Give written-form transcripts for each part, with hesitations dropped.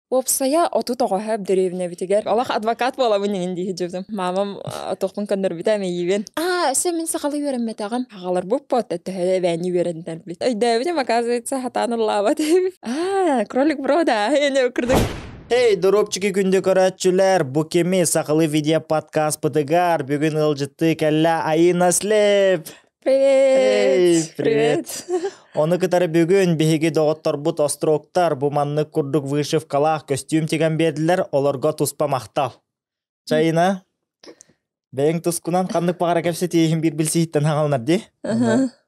Уопсайа 39 дэриэбинэбитигэр олох адвокат буолабын иҥин дии сылдьыбытым. Маамам туохпун көннөрбүтэ эмиийбин. Аа, өссө мин сахалыы үөрэммэтэҕим. Аҕаларбыт буолта төһө эбээни үөрэннэрбит. Өйдөөбүтүм, оказывается, сатаан ыллаабат эбит. Аа, кролик брода, эне курдук. Эй, доруопчики күндү көрөөччүлэр, бу кими сахалыы видео подкастпытыгар бүгүн ыалдьыттыы кэллэ Айына Слеп. Привет! Эй, привет! Ону кытары бүгүн биһиги доҕотторбут остроктар бу маннык курдук вышивкалаах көстүүм тигэн биэрдилэр, олорго туспа махтал. Чайына, бэйэҥ тускунан ханнык баҕара кэпсэтииһин биир билсиһиттэн хаҕаланар дии.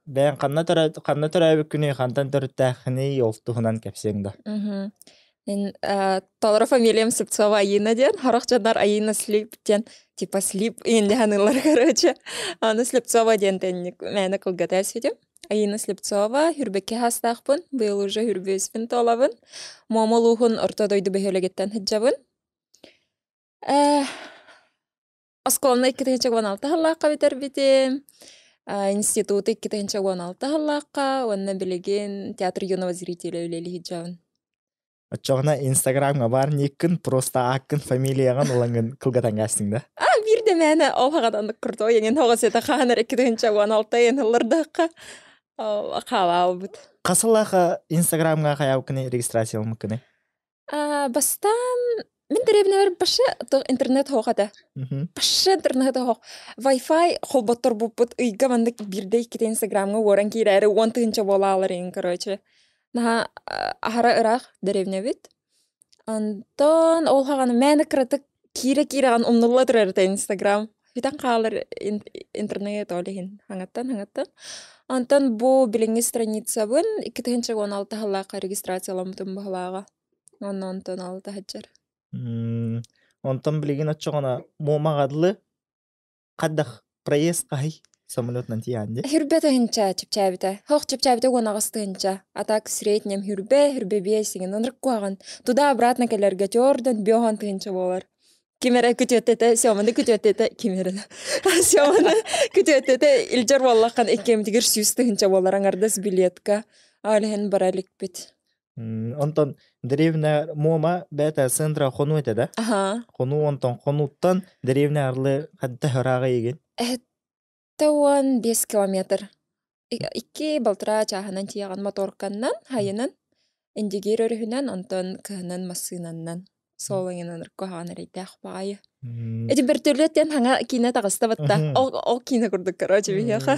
Бэйэҥ ханна ханна төрөөбүккүнүй, хантан төрүттээххиний, ол туһунан кэпсиэҥ да. Мин толору фамилиям Слепцова Айина диэн, сорох дьоннор Айина Слип диэн, типа Слип ииндэһэн ылар короче. Аны Слепцова диэн тэнник мээнэ кылгата сүтүм. Айина Слепцова, Хүрбэкки хаастаахпын, быйыл уже хүрбүөспүн туолабын. Муома улууһун орто дойду бөһүөлэгиттэн сылдьабын. Оскуоланы 2016 сыллаахха бүтэрбитим. Институту 2016 сыллаахха уонна билигин театр юного зрителя үлэлии сылдьабын. Оччоҕуна Инстаграмҥа баар никкин, просто ааккын, фамилияҕын ылаҥҥын кылгатан кээстиҥ да? А, биирдэ мээнэ ол хаҕадан крутой эҥин хоҕус этэ хаһан эрэ 2016 ыйын ыллардахха хаалаабыт. Хас сыллаахха Инстаграмҥа хайаабыккыный регистрацияламмыккыный? Бастаан мин дэриэбинэбэр башы интернет суох этэ. Башы интернет суох. Wi-Fi холботторбуппут ыйга маннык биирдэ иккитэ Инстаграмҥа уоран киирээри 10 тыһыынча буолаалар иҥ короче. Наһаа аһара ыраах дэриэбинэбит. Онтон ол хаҕана мээнэ кыратык киирэ-киирэҕин умнулла турар этэ Инстаграм. Бүтэн хаалар интернет ол иһин хаҥаттан-хаҥаттан. Онтон бу билиҥҥи страницабын 2016 сыллаахха регистрацияламмытым быһылааҕа. Онно онтон алта сылдьар. Онтон билигин оччоҕуна Муомаҕа дылы хайдах проезд хаһый самолетунан тиийэҕин дии? Хүрбэ тыһыынча чэпчээбитэ. Һох чэпчээбитэ 18 тыһыынча. А так среднем хүрбэ, хүрбэ биэс иҥин ынырык куһаҕан. Туда-обратно кэлэргэ төрдөн 50 тыһыынча буолар. Ким эрэ күтүөттэтэ, Сёманы күтүөттэтэ, ким эрэ Сёманы күтүөттэтэ илдьэр буоллаххын иккиэмитигэр 100 тыһыынча буолар аҥардас билетка. Ол иһин бара иликпит. Онтон дэриэбинэ Муома бэйэтэ центра хонуу этэ да? Аха. Хонуу онтон хонууттан дэриэбинэ арлы хадда ыраҕа игин. 75 километр. Икки балтараа чааһынан тиийэҕин моторканнан, хайынан, Индигир өрүһүнэн, онтон кыһынын массыынаннан. Суол иҥин куһаҕан эрэйдээх баҕайы. Эти бөртөлүөт диэн хаҥа киинэ таҕыста батта. Ол, ол киинэ курдук, короче, биһиэхэ.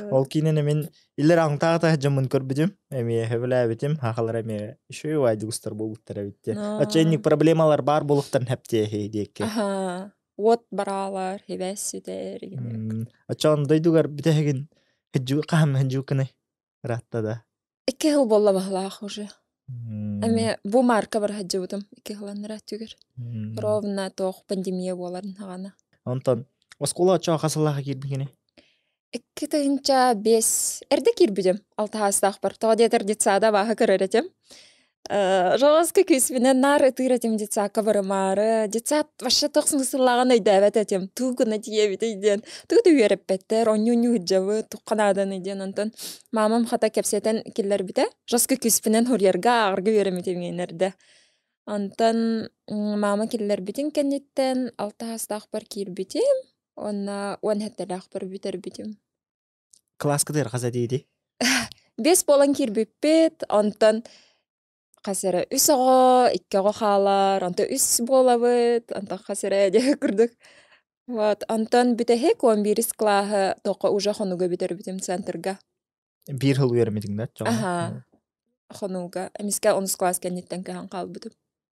Ол киинэни мин иллэр аҥтаата дьоммун көрбүтүм, эмиэ сөбүлээбитим, хахалар эмиэ үчүгэй уайдыгустар буолбуттар эбит диэн. Оччо инник проблемалар баар буолуохтарын хэптиэһи диэкки. Аха. Уот бараалар, хибэс сүтэр игин. Оччоон дойдугар бүтэһигин хаһан хыдьууккыный ыраатта да. Икки сыл буолла баһылаах уже. Эмиэ бу марка бар сылдьыбытым икки сыланнара түгэр. Ровно туох пандемия буоларын саҕана. Онтон оскуола оччоҕо хас сыллаахха киирбиккиний? 2005 эрдэ киирбитим алта саастаахпар. Тоҕо диэтэр детсада абааһы көрөр этим. Жестко күүспүнэн наар ытыыр этим детсадка барымаары. Детсад вообще туох смысллааҕын өйдөөбөт этим. Туу гына тиийэбитий диэн. Тугу да үөрэппэттэр, онньуу-онньуу сылдьабыт, туохха нааданый диэн. Онтон мамам хата кэпсэтэн киллэрбитэ. Жестко күүспүнэн суруйарга, ааҕарга үөрэммитим эрдэ. Онтон мама киллэрбитин кэнниттэн алта саастаахпар киирбитим. Уонна 17-лээхпэр бүтэрбитим. Кылааскытыгар хас этииди? Биэс буолан киирбиппит, онтон хас эрэ үс оҕо, икки оҕо хаалар, онтон үс буолабыт, онтон хас эрэ диэх курдук. Вот, онтон бүтэһик 11 кылааһы тоқо уже хонуга бүтэрбитим центрга. Биир сыл үөрэммитиҥ да Аха, хонууга. Эмискэ онус класс кэнниттэн көһөн хаалбытым.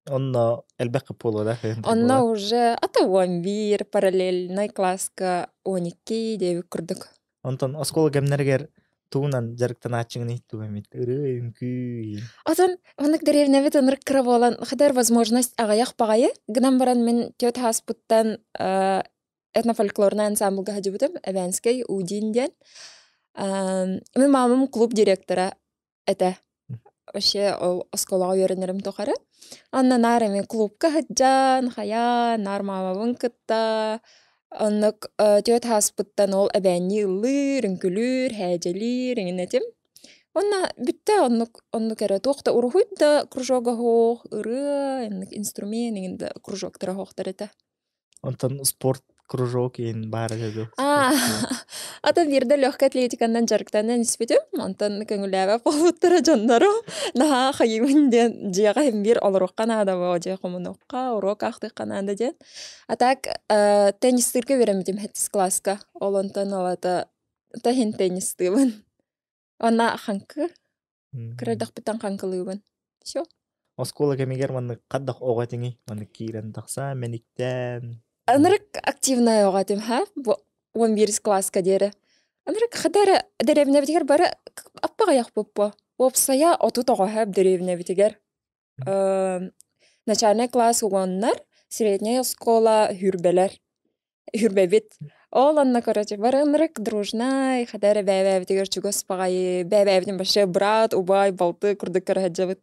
Онно элбэх буолуо да? Онно уже ата 11 параллельнай класска 12 диэбит курдук. Онтон оскуола кэмнэригэр тугунан дьарыктанааччыгыный тугу эмит ырыа, үҥкүү? Отон оннук дэриэбинэбит ынырык кыра буолан хатар возможность аҕыйах баҕайы. Гынан баран мин түөрт ааспыттан этнофольклорнай ансамблга сылдьыбытым Эвенскэй Удин диэн. Мин мамам клуб директора этэ. Вообще ол оскуолаҕа үөрэнэрим тухары. Онно наар эмиэ клубка сылдьан, хайаан, наар маамабын кытта оннук түөрт ааспыттан ол эбээннии ыллыыр, үҥкүлүүр, һээдьэлиир эҥин этим. Онна бүттэ оннук оннук эрэ туох да уруһуй да кружога суох, ырыа, инник инструмент иҥин да кружоктара суохтар этэ. Онтон спорт кружок иин баар этэ дуо? Аа, ата биирдэ легкая атлетиканан дьарыктанан испитим. Онтон көҥүлээбэт буолбуттара дьоннору. Наһаа хайыыбын диэн дьиэҕэ иһин биир олоруохха наада буо, дьиэ хомунуохха, уруок аахтыахха наада диэн. А так теннистыырга үөрэммитим сэттис кылааска. Ол онтон ылата таһин теннистыыбын. Онно хаҥкы. Кыра эрдэхпиттэн хаҥкылыыбын. Все. Оскуола кэмигэр маннык хаддах оҕо этиҥий? Маннык киирэн тахсан, мэниктээн. Ынырык активная оҕо этим, ха? Бу 11 класска диэри. Ынырык хата эрэ дэриэбинэбитигэр бары аппаҕайах буппу. Уопсайа 30 оҕо һэп дэриэбинэбитигэр. Начальный класс уоннар, средняя оскуола хүрбэлэр. Хүрбэбит. Ол онно короче бары ынырык дружнай, хата эрэ бэйэ-бэйэбитигэр чугас баҕайы, бэйэ-бэйэбитин вообще брат, убай, балты курдук көрө сылдьабыт.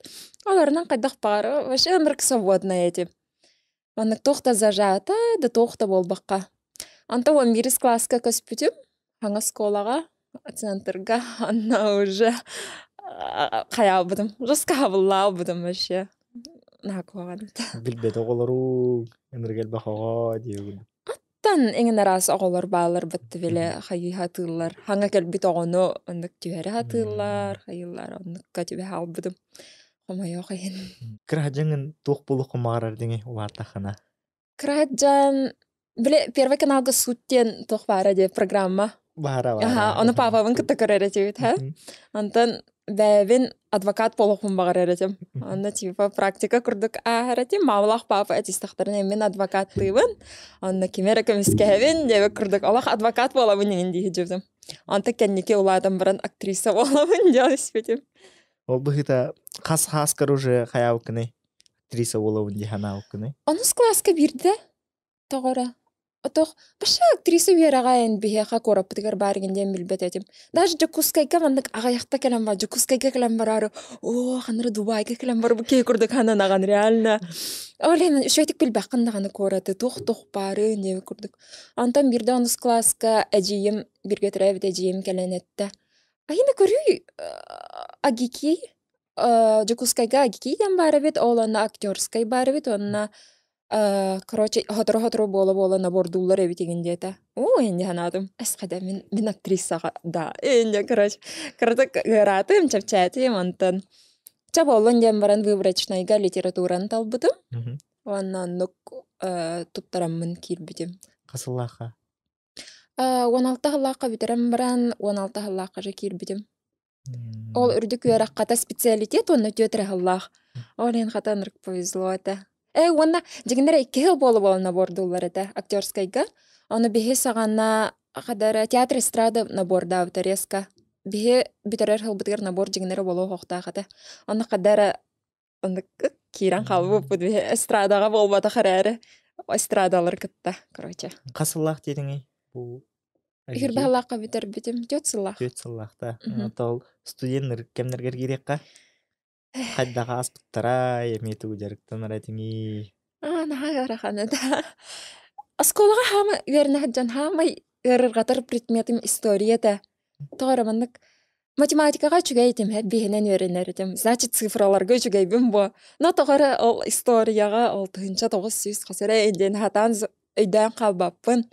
Олорунан хайдах баҕар вообще ынырык свободная этим. Маннык туох да зажата, да туох да буолбакка. Онтон 11 класска көспүтүм, хаҥас оскуолаҕа, центрга, онно уже хайаабытым, жестко хабыллаабытым вообще. Наһаа куһаҕан этэ. Билбэт оҕолору ынырык элбэх оҕо диэбин. Аттан эҥин араас оҕолор бааллар бытты били хайыы сатыыллар. Хаҥа кэлбит оҕону оннук түһэрэ сатыыллар, хайыыллар оннукка түбэһэ албытым. Хомойуох иһин. Кыра дьаҥын туох буолуоххун баҕарар диҥи улааттаххына? Кыра дьан били Первый каналга суут диэн туох баара диye программа. Баара Аха, баара. ону папабын кытта көрөр этибит, ха. Онтон бэйэбин адвокат буолуохпун баҕарар этим. Онно типа практика курдук ааһар этим. Маамалаах папа этистэхтэринэ мин адвокаттыыбын. Онно кими эрэ көмүскэһэбин диэбит курдук олох адвокат буолабын иҥин дии сылдьыбытым. Онтон кэнники улаатан баран актриса буолабын диэн испитим. Ол быһыыта хас хааскар уже хайаабыккыный? Актриса буолабын дии санаабыккыный? Онус кылааска биирдэ тоҕо эрэ отох вообще актриса үөрэҕэ эн биһиэхэ куораппытыгар бааргын диэн билбэт этим. Даже Дьокуускайга маннык аҕыйахта кэлэн бар Дьокуускайга кэлэн бараары оо ханна Дубайга кэлэн барбыт киһи курдук хананаҕын реально. Ол иһин үчүгэйдик билбэххин даҕаны куораты туох-туох баарын диэбит курдук. Онтон биирдэ онус кылааска эдьиийим бииргэ төрөөбүт эдьиийим кэлэн эттэ. Айына көрүүй Агики Дьокуускайга Агики диэн баар эбит, ол онно актерскай баар эбит уонна короче, сотору-сотору буола-буола набордууллар эбит игин диэтэ. Оо, инде санаатым, эс хада мин мин актрисаҕа да инде короче, кыратык ыараатым, чэпчээтим, онтон чэ буоллун диэн баран выборочнайга литератураны талбытым. Уонна оннук туттараммын киирбитим. Хасыллаахха? 16 сыллаахха бүтэрэн баран, 16 сыллаахха же киирбитим. Ол үрдүк үөрэх хата специалитет уонна түөрт эрэ сыллаах. Ол иһин хата ынырык повезло этэ. Э уонна дьиҥинэрэ икки сыл буола-буола набордууллар этэ актерскайга. Ону биһи саҕана хадара театр эстрада набордаабыта резко. Биһи бүтэрэр сылбытыгар набор дьиҥинэрэ буолуохтаах этэ. Онно хадара оннук киирэн хаалбыппыт биһи эстрадаҕа буолбатах эрээри эстрадалары кытта короче. Хас сыллаах диэтиҥий бу Үһүрбэ сыллаахха бүтэрбитим түөрт сыллаах. Түөрт сыллаахта. Ол студеннар кэмнэргэр киириэххэ хайдах ааспыттара, эмиэ тугу дьарыктанар этиҥий? Аа, наһаа ыарахан этэ. Оскуолаҕа хаама үөрэнэ сылдьан хаамай ыарырҕатар предметим история этэ. Тоҕо эрэ маннык математикаҕа үчүгэй этим, биһинэн үөрэнэр этим. Значит, цифраларга үчүгэйбин буо. Но тоҕо эрэ ол историяҕа ол 1900 хас эрэ диэн сатаан өйдөөн хаалбаппын.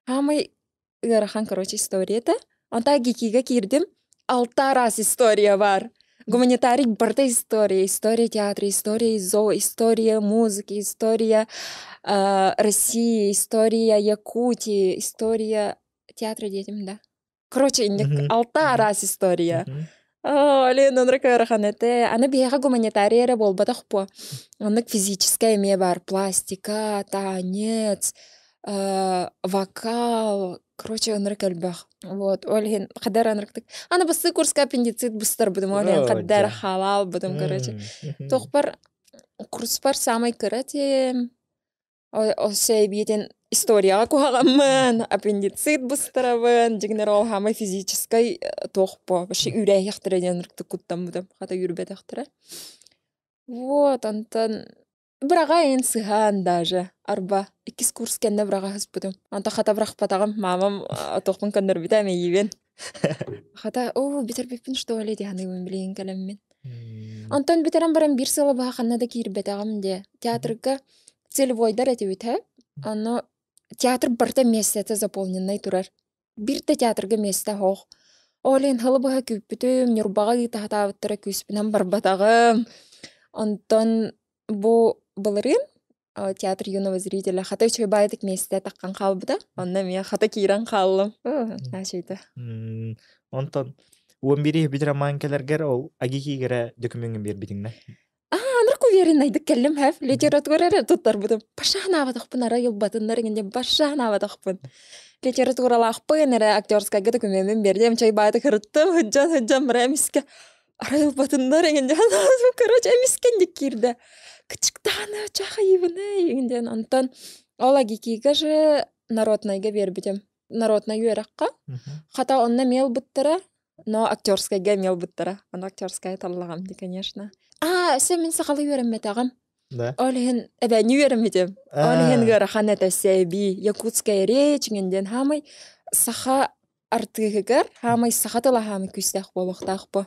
Хаамай ыарахан, короче, история этэ. Онтон ГИКига киирдим. Алта араас история бар. Гуманитарий барыта история. История театра, история ИЗО, история музыки, история России, история Якутии, история театра диэтим да. Короче, инник алта араас история. Оо, Лена ынырык ыарахан этэ. Аны биһиэхэ гуманитарий эрэ буолбатах буо. Оннук физическэй эмиэ баар. Пластика, танец, вокал, короче, ынырык элбэх. Вот, ол иһин хадар ынырыктык. Аны бастыы курска аппендицит быстарбытым, ол иһин хаддар халаалбытым, короче. Туохпар курспар саамай кыра этим. Өссө эбиитин историяҕа куһаҕаммын, аппендицит быстарабын, дьиҥнэр ол хаамай физическай туох буо, вообще үүрээһиэхтэрэ диэн ынырыктык куттаммытым, хата үүрбэтэхтэрэ. Вот, онтон быраҕа эн сыһаан даже, арба, иккис курс кэннэ быраҕа сыспытым. Онтон хата бырахпатаҕым, маамам туохпун көннөрбүтэ эмэйиибин. Хата, оо, бүтэрбиппин что ли дии саныыбын билигин кэлэммин. Онтон бүтэрэн баран биир сыла быһа ханна да киирбэтэҕим диэ. Театрга целевойдар этибит һэ. Ону театр барыта миэстэтэ заполненнай турар. Биир да театрга миэстэ суох. Ол иһин сылы быһа күүппүтүм, Ньурбаҕа ыыта сатаабыттара күүспүнэн барбатаҕым. Онтон бу былырыын театр юного зрителя хата үчүгэй баайытык миэстэ таххан хаалбыта. Онно эмиэ хата киирэн хааллым. Наачыйда. Онтон 11 бүтэр роман кэлэргэр ол агикигэрэ дөкүмүҥҥүн биэрбитиҥ да? Анырк увереннайдык кэллим хэв литература эрэ туттарбытым. Баша ханаабатахпын арай ылбатыннар иҥин диэн баша ханаабатахпын. Литературалаахпын эрэ актерскайга докумеммин биэрдим чай баайытык ырыттым сыдьан сыдьан бара эмискэ арай ылбатыннар иҥин диэн короче эмискэ инник киирдэ. Кычыктааны чахайыбыный иҥин диэн онтон ол агикига же народнайга биэрбитим. Народнай үөрэххэ. Хата онно эмиэ ылбыттара Но актерскайга эмиэ ылбыттара. Аны актерская таллаҕым дии, конечно. Аа, өссө мин сахалыы үөрэммэтэҕим. Да. Ол иһин эбээннии үөрэммитим. Ол иһин ыарахан этэ сэби якутская речь иҥин диэн хаамай саха артыыһыгар хаамай саха тыла хаамай күүстээх буолуохтаах бу.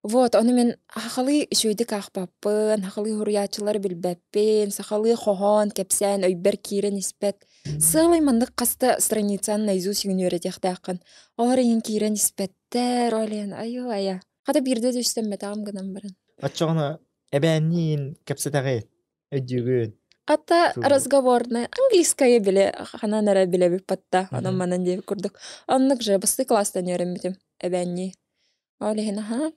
Вот, ону мин сахалыы үчүгэйдик аахпаппын, сахалыы суруйааччылары билбэппин, сахалыы хоһоон, кэпсээн өйбөр киирэн испэт. Сыалай маннык хаста страницаны наизусть иҥин үөрэтиэхтээххин. Олор иҥин киирэн испэттэр, ол иһин айуу айа. Хата биирдэ да үстэммэтэҕим гынан баран. Оччоҕуна эбээнниин кэпсэтэҕит, өйдүүгүн. Хата разговорная английская биле ханан эрэ билэбит батта, онон манан диэбит курдук. Оннук же бастакы класстан үөрэммитим эбээннии. Ол иһин аһаа.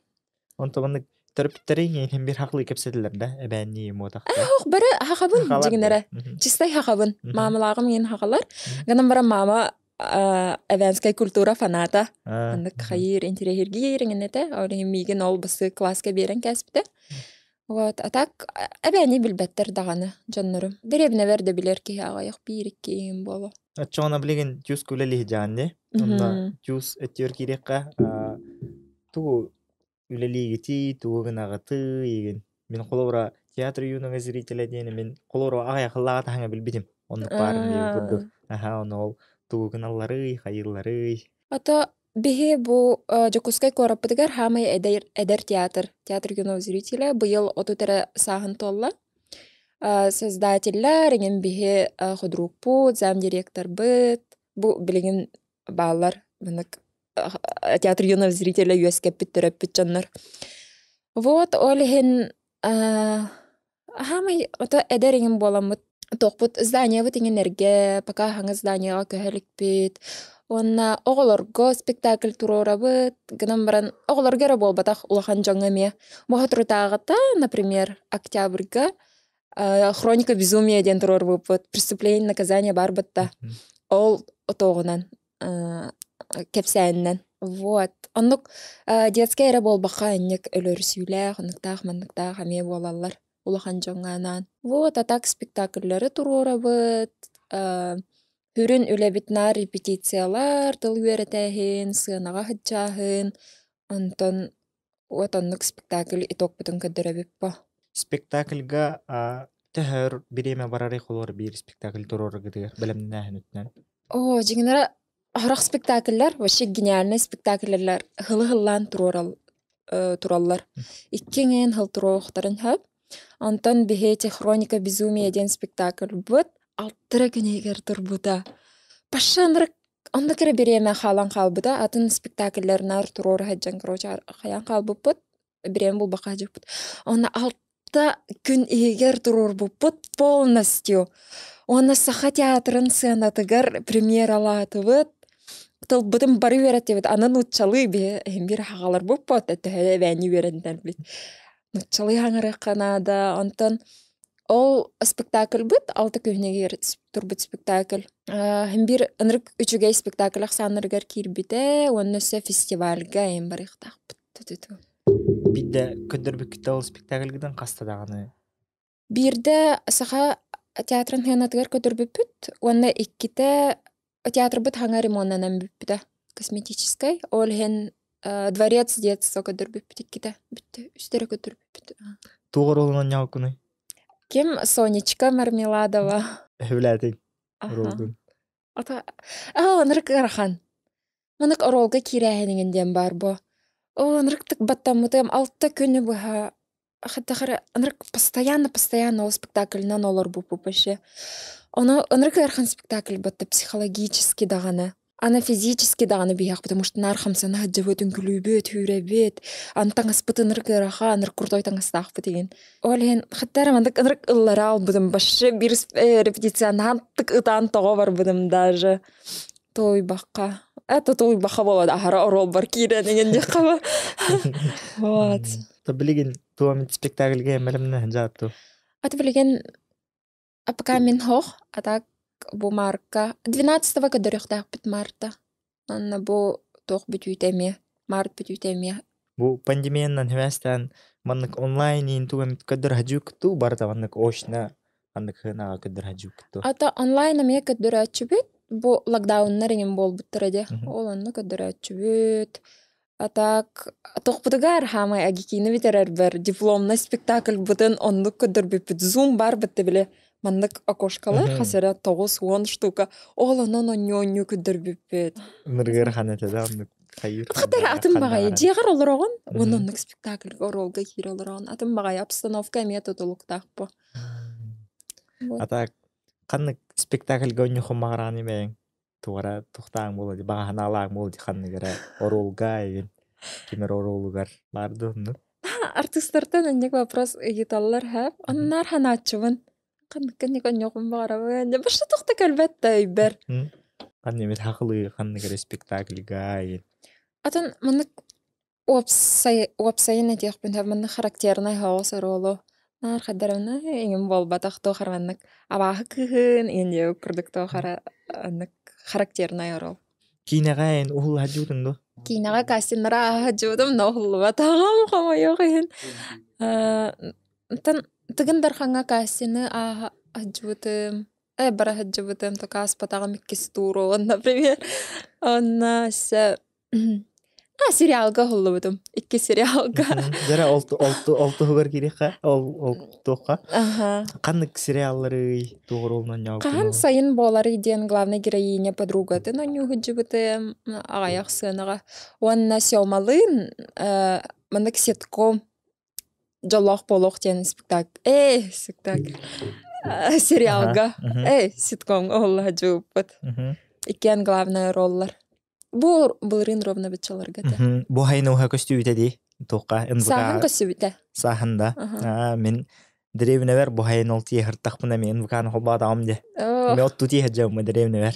Онтон маннык төрөппүттэриҥ иһин биир хахлыы кэпсэтилэр да эбээннии муотахта. Ох, бары хахабын Хахалар дьиҥнэрэ. дии. Чистай хахабын. Мгм. Маамалааҕым иһин хахалар. Мгм. Гынан баран маама эвенскай культура фаната. Аа, Аннык мгм. хайыыр интириэһиргиир иҥинэтэ. Ол иһин миигин ол бысы класска биэрэн кээспитэ. Вот, а так эбээни билбэттэр даҕаны дьоннорум. Дэриэбинэбэр да билэр киһи аҕыйах биир икки иҥин буолуо. Оччоҕуна билигин тюс үлэлиһи дьаан дии. Онно тюс өттүгэр киириэххэ тугу үлэлиигитий, тугу гынаҕытый игин. Мин холобура театр юного зрителя диэни мин холобура аҕыйах сыллааҕы таһаҥа билбитим. Оннук баарын диэбит курдук. Аха, ону ол тугу гыналларый, хайыылларый. Ото биһи бу Дьокуускай куораппытыгар хаамай эдэр, эдэр театр, театр юного зрителя быйыл 30 эрэ сааһын туолла. Создателлэр иҥин биһи худруукпут, замдиректорбыт, бу билигин бааллар маннык театр юного зрителя үөскэппит төрөппүт дьоннор. Вот ол иһин Аһаамай ото эдэр иҥин буоламмыт туохпут зданиебыт иҥин эргэ, пока хаҥас зданияҕа көһө иликпит. Уонна оҕолорго спектакль туруорабыт, гынан баран оҕолорго эрэ буолбатах, улахан дьоҥҥо эмиэ. Бу соторутааҕыта, например, октябрьга «Хроника безумия» диэн туруорбуппут, «Преступление и наказание» баар бытта. Ол отуоҕунан кэпсээнинэн. Вот. Оннук детскай эрэ буолбакка инник өлөрсүүлээх, оннуктаах-манныктаах эмиэ буолаллар улахан дьоҥҥо анаан. Вот, а так спектакльлары туруорабыт, сүрүн үлэбит наар репетициялар, тыл үөрэтээһин, сыанаҕа сылдьааһын, онтон вот оннук спектакль итогпутун көрдөрөбүт по. Спектакльга төһөр бириэмэ барарый холуор биир спектакль туруораргытыгар бэлэмнээһин өттүнэн? Оо, дьиҥинэрэ Аһарах спектакльлар вообще гениальнай спектакльлар һылы-һыллаан туруорал тураллар. Икки эҥин һыл туруохтарын сөп. Онтон биһи «Хроника безумия» диэн спектакльбыт алтыра күнүгэр турбута. Паша ынырык оннук эрэ бириэмэ хаалан хаалбыта. Атын спектакльлар наар туруора сылдьан короче хайаан хаалбыппыт. Бириэмэ булбакка сылдьыбыппыт. Уонна алта күн иһигэр туруорбуппут полностью. Уонна Саха театрын сыанатыгар премьералаатыбыт. Тылбытын бары үөрэттибит. Аны нууччалыы биһи иһин биир хаҕаларбыт төһө эбээни үөрэннэрбит. Нууччалыы хаҥырыахха наада. Онтон ол спектакльбыт алта күһүнүгэр турбут спектакль. Иһин биир ынырык үчүгэй спектакль ахсааннарыгар киирбитэ уонна өссө фестивальга эйэн барыахтаахпыт. Биирдэ көрдөрбүккүт ол спектакльгытын хаста даҕаны? Биирдэ Саха театрын сыанатыгар көрдөрбүппүт уонна иккитэ театрбыт хаҥа ремоннанан бүппүтэ косметическай. Ол иһин Дворец детства көрдөрбүппүт иккитэ бүттэ үстэ эрэ көрдөрбүппүт. Туох оруолун оонньообуккунуй? Ким Сонечка Мармеладова. Сөбүлээтиҥ оруолгун? Ата аа ынырык ыарахан. Манык оруолга киирээһиниҥин диэн баар буо. Оо, ынырыктык баттаммытым 6 күнү быһа хаттахара ынырык постоянно-постоянно ол спектакльынан олорбуппут вообще. Ону ынырык ыарахан спектакль батта психологически даҕаны. Аны физически даҕаны биһиэх, потому что наар хамсана сылдьабыт, үҥкүлүүбүт, үүрэбит, аны таҥаспыт ынырык ыарахан, ынырык крутой таҥастаахпыт игин. Ол иһин хатта эрэ маннык ынырык ыллара албытым, вообще биир репетициянан тык ытаан тоҕо барбытым даже. Туойбахха. Это туойбахха буолан аһара оруолбар киирэн иҥин диэххэ ба. Вот. То билигин туом спектакльга эмэлэмнэ жаатту. Аты билигин а пока мин хох, а так бу марка 12-го көрдөрүөхтээхпит марта. Анна бу туох бүтүүтэ эмиэ, март бүтүүтэ эмиэ. Бу пандемиянан хевэстээн маннык онлайн иин тугу эмит көрдөр хадьук ту барыта маннык очно маннык хынаҕа көрдөр хадьук ту. Ата онлайн эмиэ көрдөрөөччүбүт. Бу локдауннар иҥин буолбуттара дии. Ол онно көрдөрөөччүбүт. А так тохпутугар хаамай агикини бүтэрэрбэр дипломнай спектакльбытын оннук көрдөрбүппүт. Зум бар бытты били маннык окошкалар хасара 9-10 штука. Ол онон онньу-онньу көрдөрбүппүт. Ныргыр хана да оннук хайыр. Хатара атын баҕайы дьиэҕэр олороҕун уонна оннук спектакльга оруолга киирэ олороҕун атын баҕайы обстановка эмиэ тутулуктаах бу. А так ханнык спектакльга онньухун маҕараан имэйиҥ тугара тухтааҥ буола ди баҕаһынаалааҥ буола ди ханнык эрэ оруолга игин ким эрэ оруолугар баар дуо оннук? Артыыстартан инник вопрос ыйыталлар һэ. Оннаар ханааччыбын. Ханнык онньоҕун баҕарабын. Баша тохто кэлбэт да өйбөр. Ханна эмит хахылыы ханнык эрэ спектакльга игин. Атын маннык уопсай уопсайын этиэхпин сөп маннык характернай соҕус оруолу наар хайдарына иҥин буолбатах туох эрэ маннык абааһы кыыһын иҥин диэбит курдук туох эрэ оннук характернай оруол. Киинэҕэ эн уһуллаһадьыбытыҥ дуо? Киинэҕэ кастиннара ааһадьыбытым но уһуллубатаҕым хомойуох иһин. Оттон Тыгын Дархаҥҥа кастины ааһадьыбытым бара сылдьыбытым только ааспатаҕым иккис тууру например. Онно өссө А, сериалга уһуллубутум. Икки сериалга. Дьэрэ ол ол туһугар киириэххэ, ол ол туохха. Аха. Ханнык сериалларый туох оруолунан Хаһан сайын буоларый диэн главный героиня подругатын оонньуу сылдьыбытым аҕыйах сыанаҕа. Уонна Сёмалыын маннык ситком Дьоллоох буолуох диэн спектакль спектакль сериалга ситкомҥа уһулла сылдьыбыппыт. Иккиэн главная роллар. Бу былырыын ровно быччаларга этэ. Бу хайын уһа көстүбүтэ дии. Туохха НВК Сааһын көстүбүтэ. Сааһын да. Мин дэриэбинэбэр бу хайын ол тиэһыртахпына мен НВК-ны холбоотоҕум дии. Мен отту тиэһэ дэриэбинэбэр.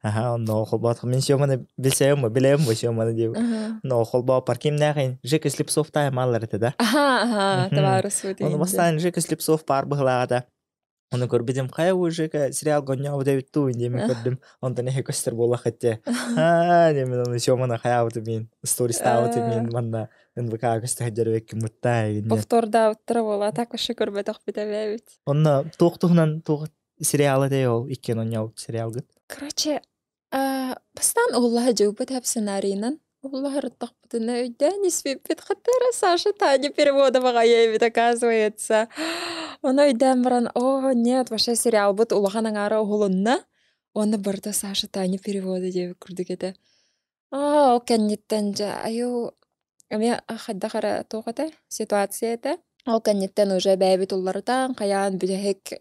Аха, онно холбоотох. Мин Сёманы билсэйэм билэм бу Сёманы диэбит. Но холбооппар кимнээхин Жека Слепцов тааймааллар этэ да. Аха, аха, табаарыс Оны бастаан Жека Слепцов паар быһылааҕа Ону көрбүтүм, хайа бу Жека сериал гонньообут эбит дуу диэмин көрдүм. Онтон эһэ көстөр буоллах этте. Аа диэмин ону Сёманы хайаабытым мин, стористаабытым мин манна НВК көстө сылдьар муттаа игин. Повтордаабыттара буолла, так вообще көрбөтөхпүт эбээбит. Онно туох туһунан туох сериалы дей ол иккиэн онньообут сериалгыт? Короче, бастаан уһуллаһа дьылбыт эп сценарийынан уһуллаһарыттахпытына өйдөөн испиппит хаттара Саша Таня перевода баҕайы эбит оказывается. Ону өйдөөн баран о нет вообще сериалбыт улахан аҥаара уһулунна уонна барыта Саша Таня перевода диэбит курдук этэ. Аа ол кэнниттэн дьэ айуу эмиэ хайдах эрэ туох этэ ситуация этэ. Ол кэнниттэн уже бэйэбит уларытан хайаан бүтэһик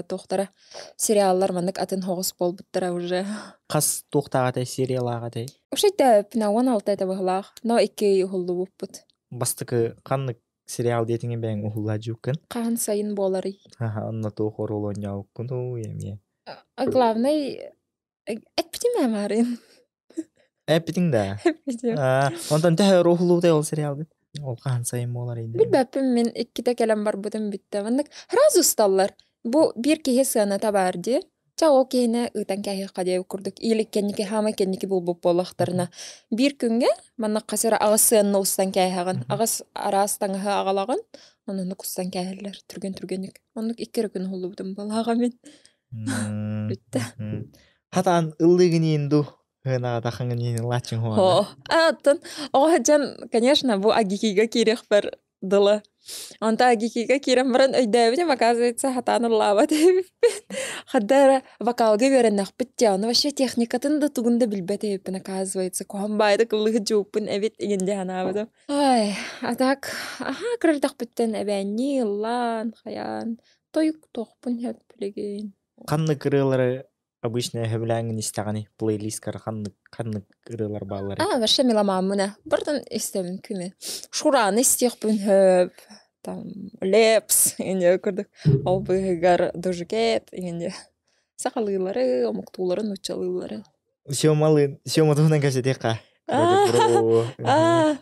туохтара сериаллар маннык атын соҕус буолбуттара уже. Хас туохтаах этэй сериялаах этэй? Уже өйдөөбүппүн 16 этэ быһылаах, но икки ый уһуллубуппут. Бастакы ханнык сериал диэтиҥи бэйэҥ уһуллаадьуккун? Хаһан сайын буоларый? Аха, онно туох оруолу оонньообуккунуй эмиэ? Главный эппитим ээ маарыын. Эппитиҥ да? Эппитим. Онтон төһө уһуллубутай ол сериалгыт? Ол хаһан сайын буолар инде? Билбэппин мин иккитэ кэлэн барбытым бүттэ. Маннык сразу усталлар. Бу биир киһи сыаната баар дии. Чэ ол киһини ыытан кээһиэххэ диэбит курдук. Или кэнники хаамай кэнники булбут буоллахтарына. Биир күҥҥэ маннык хас эрэ аҕыс сыанна устан кээһэҕин. Аҕыс араас таҥаһы аҕалаҕын. Оннук устан кээһэллэр. Түргэн-түргэнник. Оннук икки эрэ күн уһуллубутум буоллаҕа мин. Бүттэ. Хатаан ыллыгын ду хынаатахыңын лачын хуана. Оттон оҕо сылдьан, конечно, бу Агикига киириэхпэр. дылы. Онто ГИКигэ киирэн баран өйдөөбүтүм, оказывается, хатаан ыллаабат эбиппин. Хадда эрэ вокалга үөрэннэхпит дии, ону вообще техникатын да тугун да билбэт эбиппин, оказывается, куһаҕан баайдык ыллыһыт дьууппун эбит игин дии санаабытым. Ай, а так, аһаа кырырдахпыттан эбээннии ыллаан, хайаан, тойук туохпун сөп билигин. Ханнык ырыалары обычно сөбүлээҥҥин истэҕиний? Плейлисткар ханнык ханнык ырыалар баалларый? А, вообще меломаммын ээ. Бартан истэбин күнү. Шураны истиэхпин сөп, там Лепс инде курдук. Ол быыһыгар Дожукет инде сахалыылары, омуктуулары, нууччалыылары. Сёмалыын, Сёма туһунан кэпсэтиэххэ. Бро.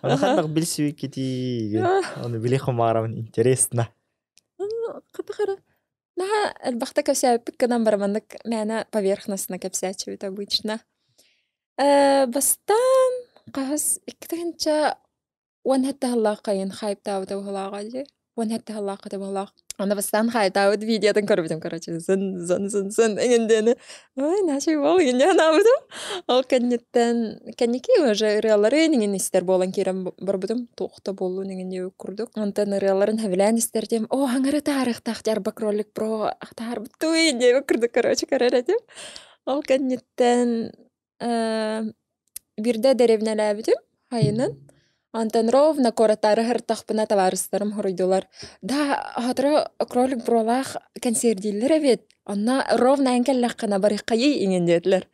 Ону ханнык билсибиккитий? Ону билиэх баҕарабын, интересно. Хата-хара Наһаа элбэхтэ кэпсээбиппит гынан баран маннык мээнэ поверхностно кэпсээччибит обычно. Бастаан хаһыс 2017 сыллаахха иһин хайптаабыта быһыылааҕа дии. 17 сыллаахха этэ быһыылаах. Аны бастаан хайптаабыт видеотын көрбүтүм короче зын зын зын зын эҥин диэни ой наша бол иҥин диэн санаабытым. Ол кэнниттэн кэнники уже ырыаларын иҥин истэр буолан киирэн барбытым. Туох да буоллун иҥин диэбит курдук. Онтон ырыаларын сөбүлээн истэрдим. Оо, аҥары таарыахтаах дьарба кролик бро таарбыттуй диэбит курдук короче көрөр этим. Ол кэнниттэн биирдэ дэриэбинэлээбитим хайынын. Онтон ровно куораттаары сырыттахпына табаарыстарым хоруйдулар: «Да, сотору кролик бролаах кэнсиэрдииллэр эбит, онно ровно эн кэллэххинэ барыаххайый» иҥин диэтилэр.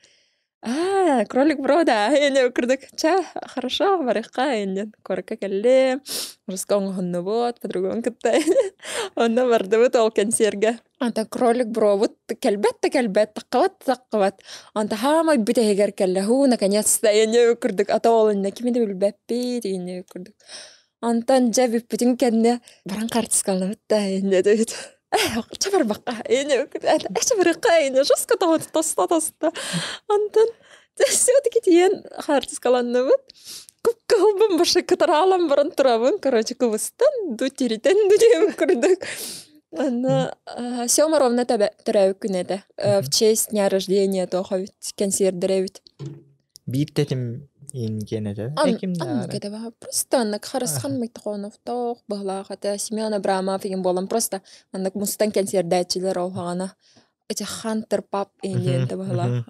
Аа, кролик бро да, эне курдук, ча, хорошо, барыахха иннин куоракка кэллим, русска оҥоһуннубут, подругабын кытта онно бардыбыт ол кэнсиэргэ. Anta кролик бробут кэлбэт да кэлбэт, таххыбат да таххыбат. Anta хаамай бүтэһигэр кэллэ, һуу, наконец-то эне курдук, ата ол иннэ кими да билбэппит, иннэ курдук. Онтон дьэ бүппүтүн кэннэ баран хаартыскаланабыт да иннэ диэбит. Чэ барбакка, иннэ эчэ барыахха иннэ жестко тоста тоста. Онтон все-таки тиийэн хаартыскаланныбыт. Кып-кыһылбын башы кытараалан баран турабын, короче, кыбыстан ду тиритэн ду диэбит курдук. Онно Сема ровно төрөөбүт күнэ этэ. В честь дня рождения туох эбит, кэнсиэрдэрэ эбит. Биир тэтим иин этэ. Оннук этэ Просто оннук Харысхан Майтохоновтоох быһылаах этэ. Семен Абрамов игин буолан просто маннык мустан кэнсиэрдээччилэр ол хаҕана эти Хантер Пап иин диэн быһылаах.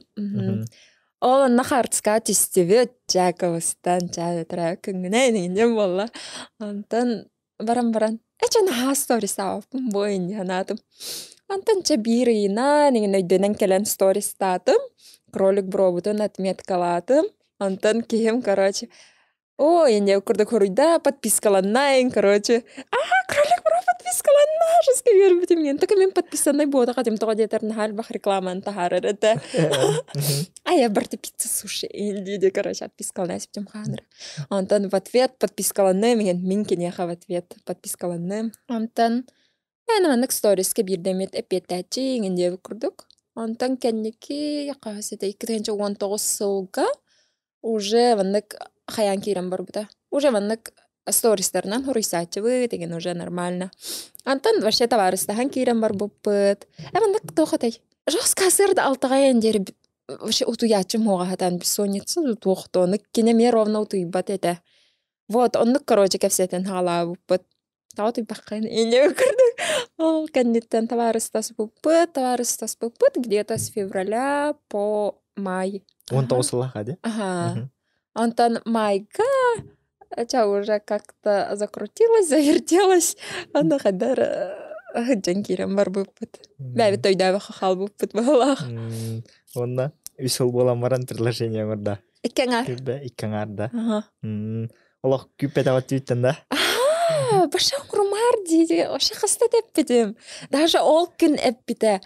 Ол онно хаартыскаҕа түстүбүт, Дьаакыбыстан чаа күҥҥүнэн иҥинньэн буолла. Онтон баран баран эчэ наһаа стористаабаппын буо инньэ санаатым. Онтон чэ биир ыйынан иҥин өйдөнөн кэлэн стористаатым, кролик бробутун отметкалаатым. Онтон киһим короче о инньэ курдук хоруйда подпискаланна короче а кролик бро подпискаланна жестко үөрбүтүм диэн только мин подписанный буотах этим тоҕо диэтэр наһаа элбэх рекламаны таһаарар этэ а я барты пицца суши дии короче отпискалана сиптим хааныр Онтон в ответ подпискаланным иһин мин киниэхэ в ответ подпискаланным. Онтон эн маннык сторискэ биирдэ эмит эппиэттээччи иҥин диэбит курдук. Онтон кэнники хаһыс этэ 2019 сылга уже маннык хайаан киирэн барбыта. Уже маннык стористарынан хоруйсааччыбыт игин уже нормально. Антон вообще табаарыстаһан киирэн барбыппыт. Э маннык туох этэй? Жестко сырда алтаҕайан диэри вообще утуйааччым уоҕа сатаан бессонница туохтуону кини эмиэ ровно утуйбат этэ. Вот оннук короче кэпсэтэн хаалаабыппыт. Тоҕо утуйбаххын инньэ курдук. Ол кэнниттэн табаарыстаспыппыт, табаарыстаспыппыт где-то с февраля по май. 19 сыллаах дии? Ага. Онтон майга ча уже как-то закрутилась, завертелась. Аны хаддар сылдьан киирэн барбыппыт. Бэйэбит өйдөөбөххө хаалбыппыт быһыылаах. Уонна үс сыл буолан баран предложение оҥордо. Икки аҥаар. Күбэ икки аҥаарда. Олох күүппэтэҕэ түүттэн да? Аа, баша оҥорумаар дии вообще хаста да эппитим. Даже ол күн эппитэ.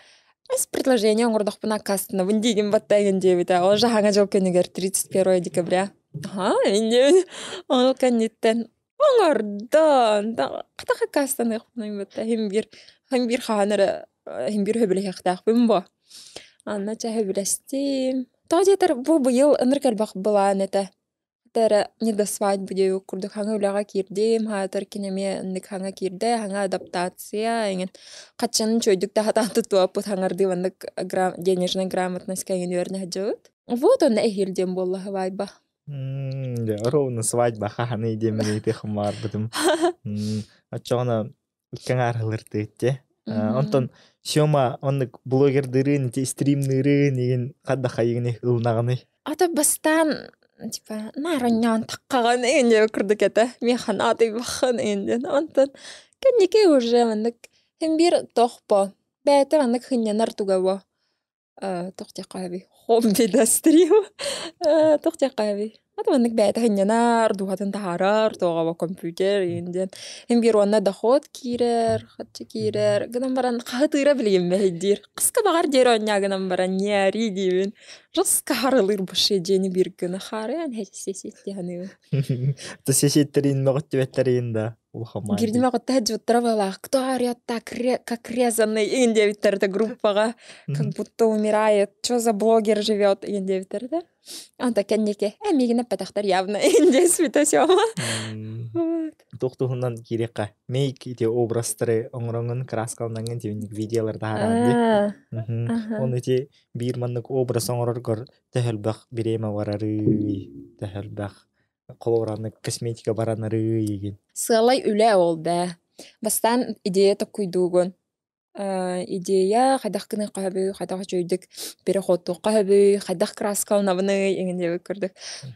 С предложение оҥордохпуна аккаастанабын диигин баттайгын диэбитэ. Ол же хаҥа дьыл күнүгэр 31 декабря. Аха, инньэ ол кэнниттэн оҥордон хатах аккаастаныахпын батта иһин биир иһин биир хаһан эрэ иһин биир сөбүлэһиэхтээхпин буо. Анна чэ сөбүлэстим. Тоҕо диэтэр бу быйыл ынырык элбэх былаан этэ. Эрэ не до свадьбы диэбит курдук хаҥа үлэҕэ киирдим, аатар кини эмиэ инник хаҥа киирдэ, хаҥа адаптация эҥин. Хаччаны үчүгэйдик да сатаан туттубаппыт хаҥардыы маннык денежная грамотность эҥин үөрэнэ сылдьабыт. Вот онно эһиил диэн буолла сыбаайба. Дьэ, ровно свадьба хаһаный диэммин ыйытыахым баҕарбытым. Оччоҕуна икки аҥаар ылыртыытте. Онтон Сёма оннук блогердырын, ити стримныырын игин хадда хайыгыный ылнаҕыный? Ата бастаан типа наар таккаҕын иҥин курдук этэ. Миэхэ наадыйбаххын иҥин диэн. Онтон кэнники уже маннык син биир тохпо. Бэйэтэ маннык хынньанар туга бо. Туох диэххэ эбий хобби да стрим туох диэххэ эбий ата маннык бэйэтэ сынньанар дууһатын таһаарар туоҕа компьютер игин диэн син биир уонна доход киирэр харчы киирэр гынан баран хаһытыыра билигин мэһэйдиир хаска баҕар диэри оонньоо гынан баран не ори диибин жестко харылыыр вообще дьиэни биир гына хаарыан сесиэттии саныыбын. То сесиэттерин мөҕүттүбэттерин да. Биирдиме оҕотто дьуттара быһалаах кто орет так как резанный игин диэбиттэр это группаҕа как будто умирает что за блогер живет игин диэбиттэр да онто кэнники э миигин эппэтэхтэр явно игин диэспитэ Сёма. Туох туһунан киириэххэ мейк ити образтары оҥороҥҥун краскаланаҥҥын тибинник видеолар таһаараҕын дии. Оны ити биир маннык образ оҥороргор төһө элбэх бириэмэ барарый, төһө элбэх холобураннык косметика баранарыы игин. Сыалай үлэ ол бээ. Бастаан идея токкуйдуугун. Идея хайдах гыныахха сөбүй, хайдах үчүгэйдик переходтуохха сөбүй, хайдах краскаланабыный иҥин диэбит курдук.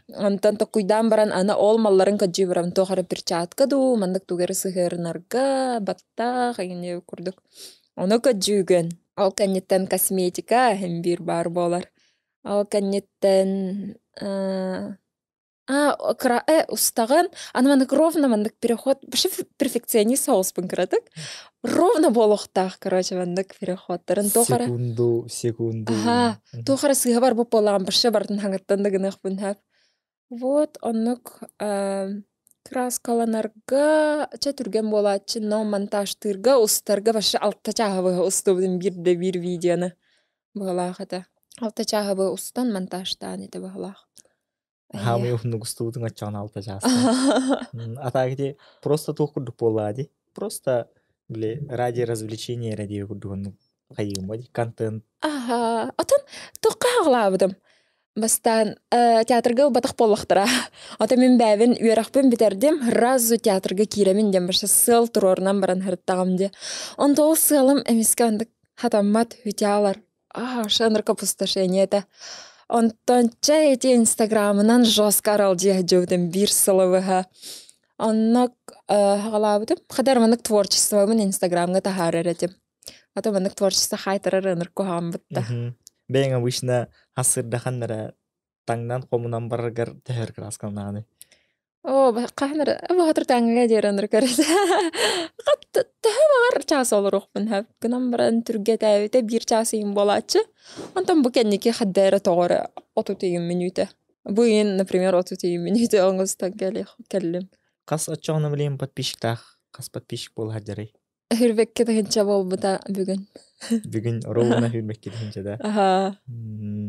Онтон токкуйдаан баран аны ол малларын көрдүү барабын туох эрэ перчатка дуу, маннык тугу эрэ сыһыарынарга, баттах иҥин диэбит курдук. Ону көрдүүгүн. Ол кэнниттэн косметика иһин биир баар буолар. Ол кэнниттэн А, кыра устаҕын, аны маннык ровно маннык переход, вообще перфекционист соҕуспун кыратык. Ровно буолуохтаах, короче, маннык переходтарын туох эрэ Секунду, секунду. Аһаа, туох эрэ сыыһа барбыт буоллаҕым, вообще барытын хаҥыттан да гыныахпын сөп. Вот, оннук краскаланарга чэ түргэн буолааччы, но монтажтыырга, устарга вообще алта чааһы быһа устубутум биирдэ биир видеоны быһалаах этэ. Алта чааһы быһа устан монтажтаан этэ быһалаах. Хаамый уһуннук устубутуҥ оччоҕуна алта чаастан. А так ити просто туох курдук буоллаҕа дии. Просто били ради развлечения эрэ диэби курдук оннук хайыым бо дии контент. Аха, отон туохха хаҕылаабытым. Бастаан театрга ылбатах буоллахтара. Ото мин бэйэбин үөрэхпин бүтэрдим, сразу театрга киирэмин диэн барса сыал туруорунан баран сырыттаҕым дии. Онто ол сыалым эмискэ оннук хатаммат үтүө Аа, жанр опустошение этэ. Онтон чэ ити инстаграмынан жестко аралдьыйа сылдьыбытым биир сылы быһа. Онно хаҕалаабытым. Хата маннык творчествобын инстаграмҥа таһаарар этим. А то маннык творчество хаайтарар ыныр куһаҕан бытта. Бэйэҥ обычно хас сырдаханнара таҥнан хомунан бараргар төһөр кырааскалнааны. Оо, хаһан эрэ баһатыр тааҥҥа диэри ынырык көрөтө. Төһө баҕар чаас олоруохпун сөп. Гынан баран түргэтээбитэ биир чаас ыйым буолааччы. Онтон бу кэнники хадда эрэ тоҕо эрэ 30 мүнүүтэ. Бу ыйын, например, 30 мүнүүтэ оҥостон кэллим. Хас оччоҕуна билигин подписчиктаах хас подписчик буола сылдьарый? Хүрбэккэ тыһыынча буолбута бүгүн. Бүгүн ровно хүрбэккэ тыһыынча да? Аха.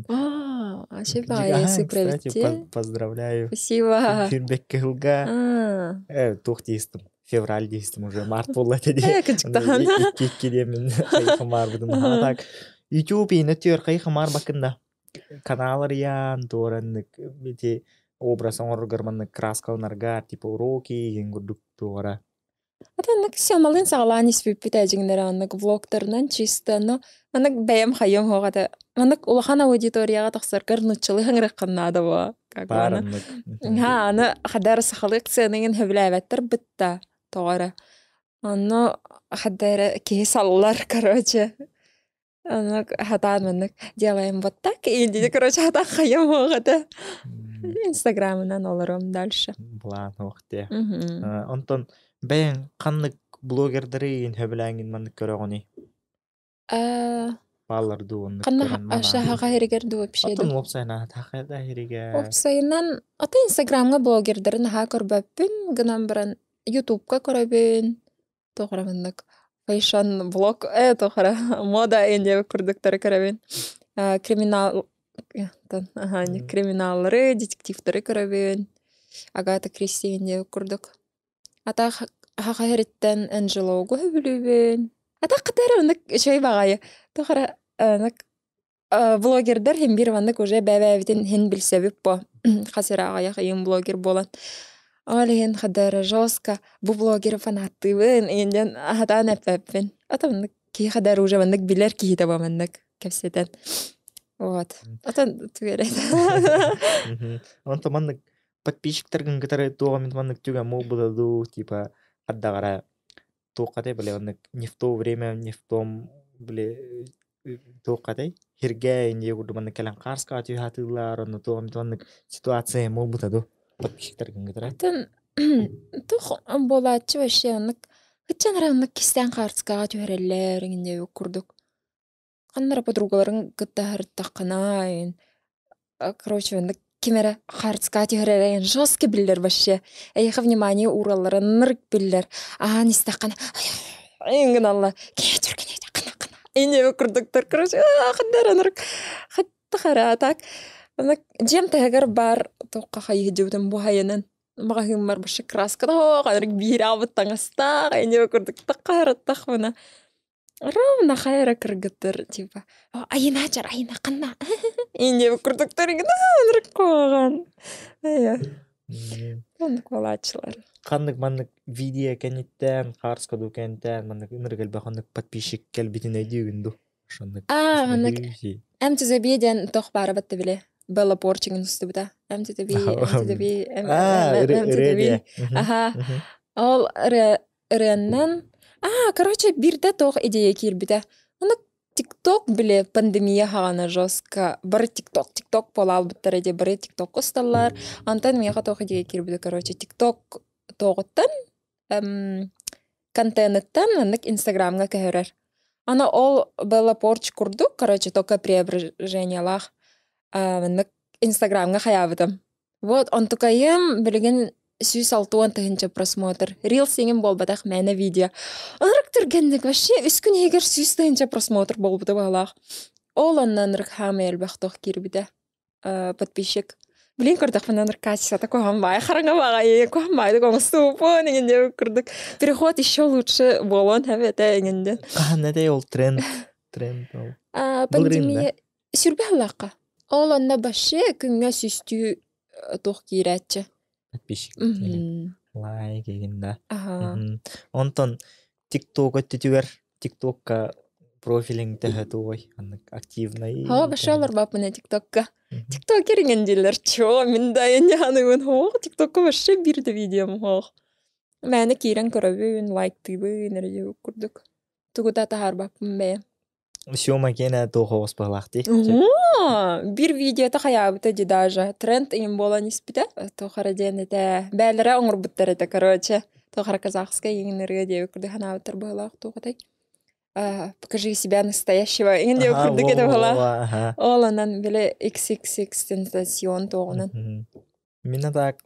Аа, вообще баайы Кстати, поздравляю. Спасибо. Хүрбэккэ сылга туох диэстим февраль диэстим уже март буолла этэ дии. Кычыктахан. Икки икки диэмин хайхамаарбытым. Так YouTube иһинэ түөр хайхамаар бакында канал арыйан туораннык ити образ оҥороргор маннык краскаланарга типа уроки иһин курдук туора. Атаннык сыамалыын саҕалаан испиппит эдьиҥнэрэ оннук влогтарынан чисто но маннык бэйэм хайыам суох этэ. Маннык улахан аудиторияҕа тахсаргар нууччалыы ыҥырыаххын наада буо. Как бы Баар аны оннук. Ха, аны хадаар сахалыы акценыгын сөбүлээбэттэр бытта тоҕо эрэ. Онно хадда эрэ киһи саллар, короче. Оннук хатаан маннык делаем вот так и короче хатаан хайыам суох этэ. Инстаграмынан олором дальше. Былаан суох дии. Онтон бэйэҥ ханнык блогердары иин сөбүлээҥҥин маннык көрөҕүнүй? Бааллар дуу оннук Ханна көрөн манаан. Аха иһигэр дуу вообще Оттон дуу? уопсайынан Аха да иһигэр. Уопсайынан ата Инстаграмҥа блогердары наһаа көрбөппүн гынан баран Ютубка көрөбүн. Туох эрэ маннык fashion блог туох эрэ мода диэбит курдуктары көрөбүн. Криминал криминаллары, детективтары көрөбүн. Агата Кристи диэбит курдук. Ата аха иһириттэн Анджелогу сөбүлүүбүн. Ата кытары оннук үчүгэй баҕайы. Туох эрэ оннук Блогердар хин бир маннык уже бэбээбитин хин билсэбит по хас эрэ аҕыйах ыйым блогер буолан. Ол иһин хадара жестко бу блогеры фанаттыыбын иһин аһатаан эппэппин. Ата маннык киһи хадара уже маннык билэр киһитэ бу маннык кэпсэтэн. Вот. Атын түгэрэ. Онто маннык подписчиктаргын кытары туох эмит маннык түгэн буолбута дуу, типа хардаҕара туоххатай бile оннук не в то время, не в том бile туоххатай хиргэ инде курдук маннык кэлэн хаарска түһаатыыллар онно туох эмит маннык ситуация буолбута дуу подписчиктаргын кытары. Атын туох буолааччы вообще оннук хыччан эрэ оннук кистээн хаартыскаҕа түһэрэллэр иҥиннэ курдук. Ханна эрэ подругаларын кытта сырыттаххына ин короче оннук ким эрэ хаартыскаҕа түһэрэрэ ин жестко биллэр вообще. Эйиэхэ внимание уураллара нырк биллэр. Аан истэххинэ ин гыналлар кинигэ түр кинигэ хана хана инньэ курдуктар короче ханна эрэ ынырык хаттахара так Онно дьиэм таһыгар баар туохха хайыһдьыбытым бу хайанан маҕаһыыммар вообще краската суох ынырык биир аабыт таҥастаах инньэ курдук таххараттахпына Ровно хайа эрэ кыргыттар типа айына чар айына ханна инде курдуктар ынырык куһаҕан айа оннук буолааччылар. Ханнык маннык видео кэнниттэн хаарска дуу кэнниттэн маннык ынырык элбэх оннук подписчик кэлбитин өйдүүгүн дуу ошоннук Аа маннык МТЗБ диэн тох баара батта биле Белла Порчиҥын устубута МТЗБ МТЗБ МТЗБ аха ол ырыаннан аа короче биирдэ туох идея киирбитэ ону тикток били пандемия хаҕана жестко бары тикток тикток буолаабыттара дии бары тиктокка усталлар онтон миэхэ туох идея киирбитэ короче тикток туоҕуттан контеныттан маннык инстаграмҥа көһөрөр аны ол Белла Порч курдук короче только преображениелаах маннык инстаграмҥа хайаабытым. Вот онтукайым билигин 160 000 просмотр. Рилс иҥин буолбатах мээнэ видео. Ынырык түргэнник вообще үс күн иһигэр 100 000 просмотр буолбута баҕалаах. Ол онно ынырык хаамай элбэх туох киирбитэ. Подписчик. Блин, көрдөхпүнэ ынырык качествота куһаҕан баай хараҥа баҕайы, куһаҕан баайдык оҥостубуппун иҥин диэбит курдук. Переход еще лучше буолуон сөп этэ иҥин диэн. Хаһан этэй ол тренд? Тренд ол. Пандемия Сүрбэ ыллахха. Ол онно вообще күҥҥэ сүстүү туох киирээччи. Подписчик лайк игин да. Онтон ТикТок өттүтүгэр ТикТокка профилиҥ төһө туой аннык активный. Ха вообще олорбаппын ТикТокка. ТикТокер иҥэн дииллэр. Чё, мин да яныбын хоох ТикТокка вообще биир да видеом хоох. Мээнэ киирэн көрөбүн, лайктыыбын эрэ курдук. Тугу да таһаарбаппын бэйэм. Сёма киэнэ туох оҕус быһылаах дии. Биир видеота хайаабыта дии даже. Тренд им буолан испитэ. Туох эрэ диэн этэ. Бээлэрэ оҥорбуттар этэ, короче. Туох эрэ казахскай иҥин ырыа диэбит курдук санаабыттар быһылаах туох этэй. Покажи себя настоящего иҥин диэбит курдук этэ быһылаах. Ол онон били XXX сенсацион туоҕунан. Мин так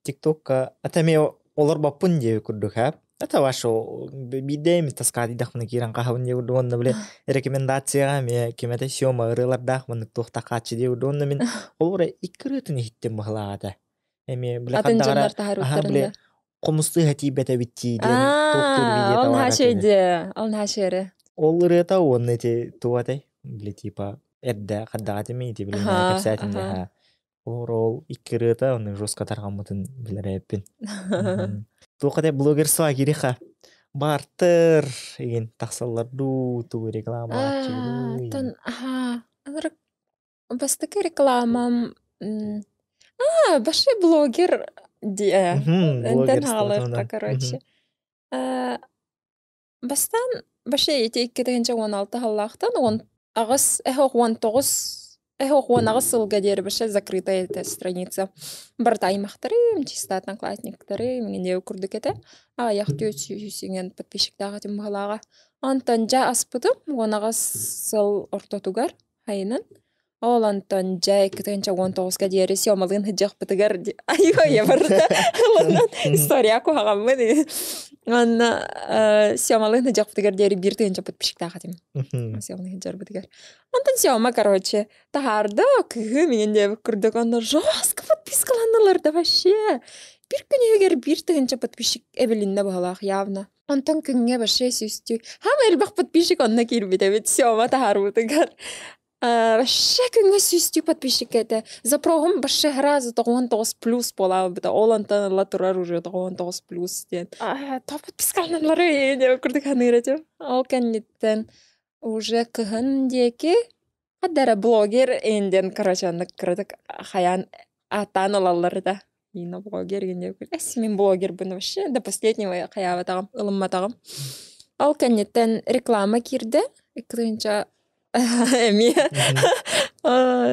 ТикТокка ата эмиэ олорбоппун диэбит курдук ээ. Это ваше биирдэ эмит таскаатыйдахпына киирэн хаһабын диэбит курдук уонна били рекомендацияҕа эмиэ ким этэ Сёма ырыалардаах маннык туохтахааччы диэбит курдук уонна мин холобура икки ырыатын иһиттим быһылаах этэ. Эмиэ били Атын хардаҕара дьоннор аһа таһаарбыттарын били да. хомустуу тиийбэт эбит дии диэн туохтуур Аа, видеота ол баар наһаа этэ. үчүгэй ол наһаа үчүгэй. Ол ырыата уонна ити туох этэй били типа эрдэ хардаҕа этимий ити били мээнэ Аха, кэпсээтим аха. дии Ол икки ырыата онно жестко тарҕаммытын билэр эбиппин. Туох этэ блогерство кириха баартыр игин тахсаллар дуу тугу рекламалааччы Аа, дуу игин. тон аха ынырык бастакы рекламам аа баши блогер диэ энтэн Блогерство хаалыахха туһунан. короче. Аа Бастаан вообще ити 2016 сыллаахтан 18 эһэх 19 эһэх 18 сылга диэри вообще закрытая эта страница. Барыта аймахтарым, чисто одноклассниктарым иҥин курдук этэ. Аҕыйах 400 иҥэн подписчиктаах этим быһалааҕа. Онтон дьэ аспытым 18 сыл ортотугар хайынан Ол онтон дьэ 2019-ка диэри Сёмалыын сылдьыахпытыгар айыы барыта ылынан история куһаҕаммын уонна Сёмалыын сылдьыахпытыгар диэри биир тыһыынча подписчиктаах этим Сёмалыын сылдьарбытыгар. Онтон Сёма короче таһаарда кыыһым иҥин диэбит курдук онно жестко подпискаланнылар да вообще биир күн иһигэр биир тыһыынча подписчик эбилиннэ быһалаах явно. Онтон күҥҥэ вообще сүүстүү хаама элбэх подписчик онно киирбит эбит Сёма таһаарбытыгар. Вообще күҥҥэ сүүстүү подписчик этэ. Запроһум вообще сразу 99 плюс буолаабыта. Ол онтон ыла турар уже 99 плюс диэн. Топ подпискаланалары диэн курдук саныыр этим. Ол кэнниттэн уже кыһын диэки хадара блогер инден короче оннук кыратык хайаан ааттаан ылаллар да. Нина блогер диэн эс мин блогербын вообще до последнего хайаабатаҕым ылымматаҕым. Ол кэнниттэн реклама киирдэ. Икки Эмиэ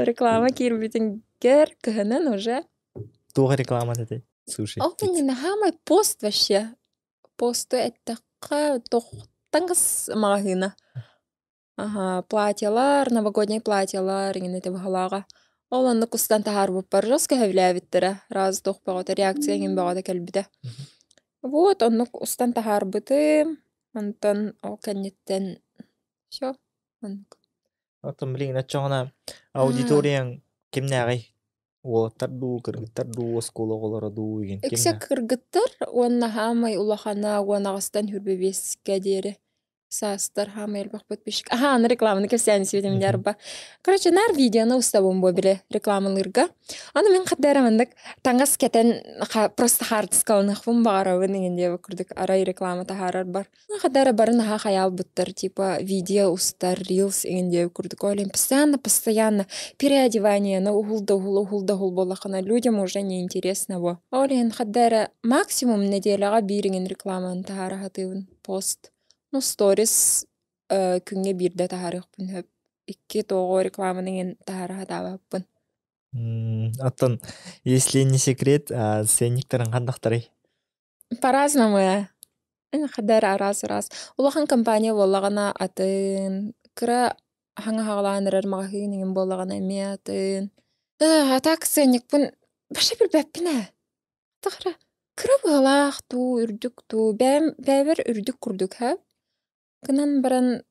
реклама киирбитингэр кыһынын уже Туох реклама этэй? Слушай. Ол кэннинэ хаамай пост вообще. Посту эттэххэ таҥас маҕаһыына. Аха, платьелар, новогодний платьелар иҥин ити баһылааҕа. Ол оннук устан таһаарбыппар жестко сөбүлээбиттэрэ. Раз туох бөҕөтө реакция иҥин бөҕөтө кэлбитэ. Вот оннук устан таһаарбытым. Онтон ол кэнниттэн все оннук. Оттон билигин оччоҕуна аудиторияҥ кимнээҕий? Уолаттар дуу, кыргыттар дуу, оскуола оҕолоро дуу игин Үксэ кимнээх? кыргыттар уонна хаамай улахана 18-тан 25-кэ диэри саастар хаамай элбэх подписчик. Аха, аны рекламаны кэпсээн сибитим дьарба. Короче, наар видеоны устабын бу бile рекламалыырга. Аны мин хаддара маннык таҥас кэтэн просто хаартыскаланыахпын баҕарабын иҥин диэбит курдук арай реклама таһаарар бар. Хадара бары наһаа хайаалбыттар, типа видео устар, рилс иҥин диэбит курдук. Ол иһин постоянно, постоянно переодевание уһул да уһул, уһул да уһул буоллаххына людям уже неинтересно бо. Ол иһин хадара максимум нэдиэлэҕэ биир иҥин рекламаны таһаара сатыыбын, пост. Ну, сторис күҥҥэ биирдэ таһаарыахпын сөп. Икки тоҕо рекламаны иҥин таһаара сатаабаппын. Оттон, если не секрет, сценниктарын ханнахтарый? По-разному ээ. Хадара араас-араас. Улахан компания буоллаҕына атын, кыра хаҥа хаҕалаан эрэр маҕаһыын иҥин буоллаҕына эмиэ атын. А так сыанньыкпын вообще билбэппин ээ. Тахара кыра быһалаах дуу, үрдүк дуу, бэйэм бэйэбэр үрдүк курдук һэ. Гынан баран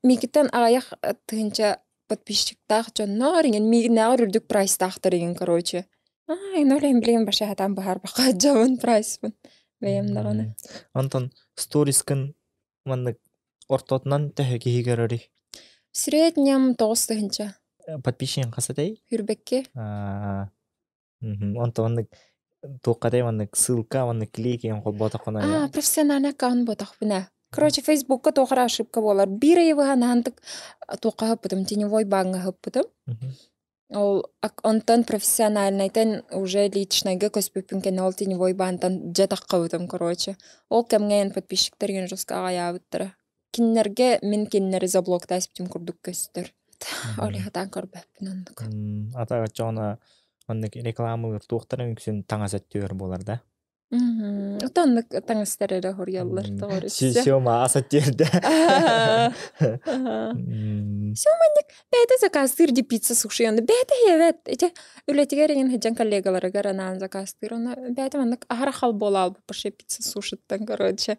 миигиттэн аҕыйах тыһыынча подписчиктаах дьонноор иҥин миигиннээҕэр үрдүк прайстаахтар иҥин короче. Аа, ин ол иһин билигин вообще сатаан быһаарбакка дьабын прайспын бэйэм даҕаны. Онтон сторискын маннык ортотунан төһө киһи көрөрүй? В среднем 9 тыһыынча. Подписчигин хас этэй? Хүрбэкки. Онтон маннык туоххатай маннык ссылка маннык клик иһин холботоххуна А, профессиональный аккаунт буотахпын ээ. Короче, Фейсбукка туох эрэ ошибка буолар. Биир ыйы быһа туохха ыһыппытым, теневой бааҥҥа ыһыппытым. Ол онтон профессиональнайтан уже личнайга көспүппүн кэннэ ол теневой баантан дьэ таххыбытым, короче. Ол кэмҥэ эн подписчиктар ген жестко аҕайаабыттара. Кинилэргэ мин кинилэри заблоктаспытым курдук көстөр. Ол хатаан көрбөппүн оннук. Ата оччоҕуна оннук рекламалыыр туохтарын үксүн таҥас өттүгэр буолар да? Ото оннук таҥастар эрэ хоруйаллар тоҕо Сёма ас өттүгэр Сёма маннык бэйэтэ заказтыыр ди пицца суши онно бэйэтэ иһэбэт ити үлэтигэр иҥин сылдьан коллегаларыгар анаан заказтыыр онно бэйэтэ маннык аһара хал буола албыт пицца сушиттан короче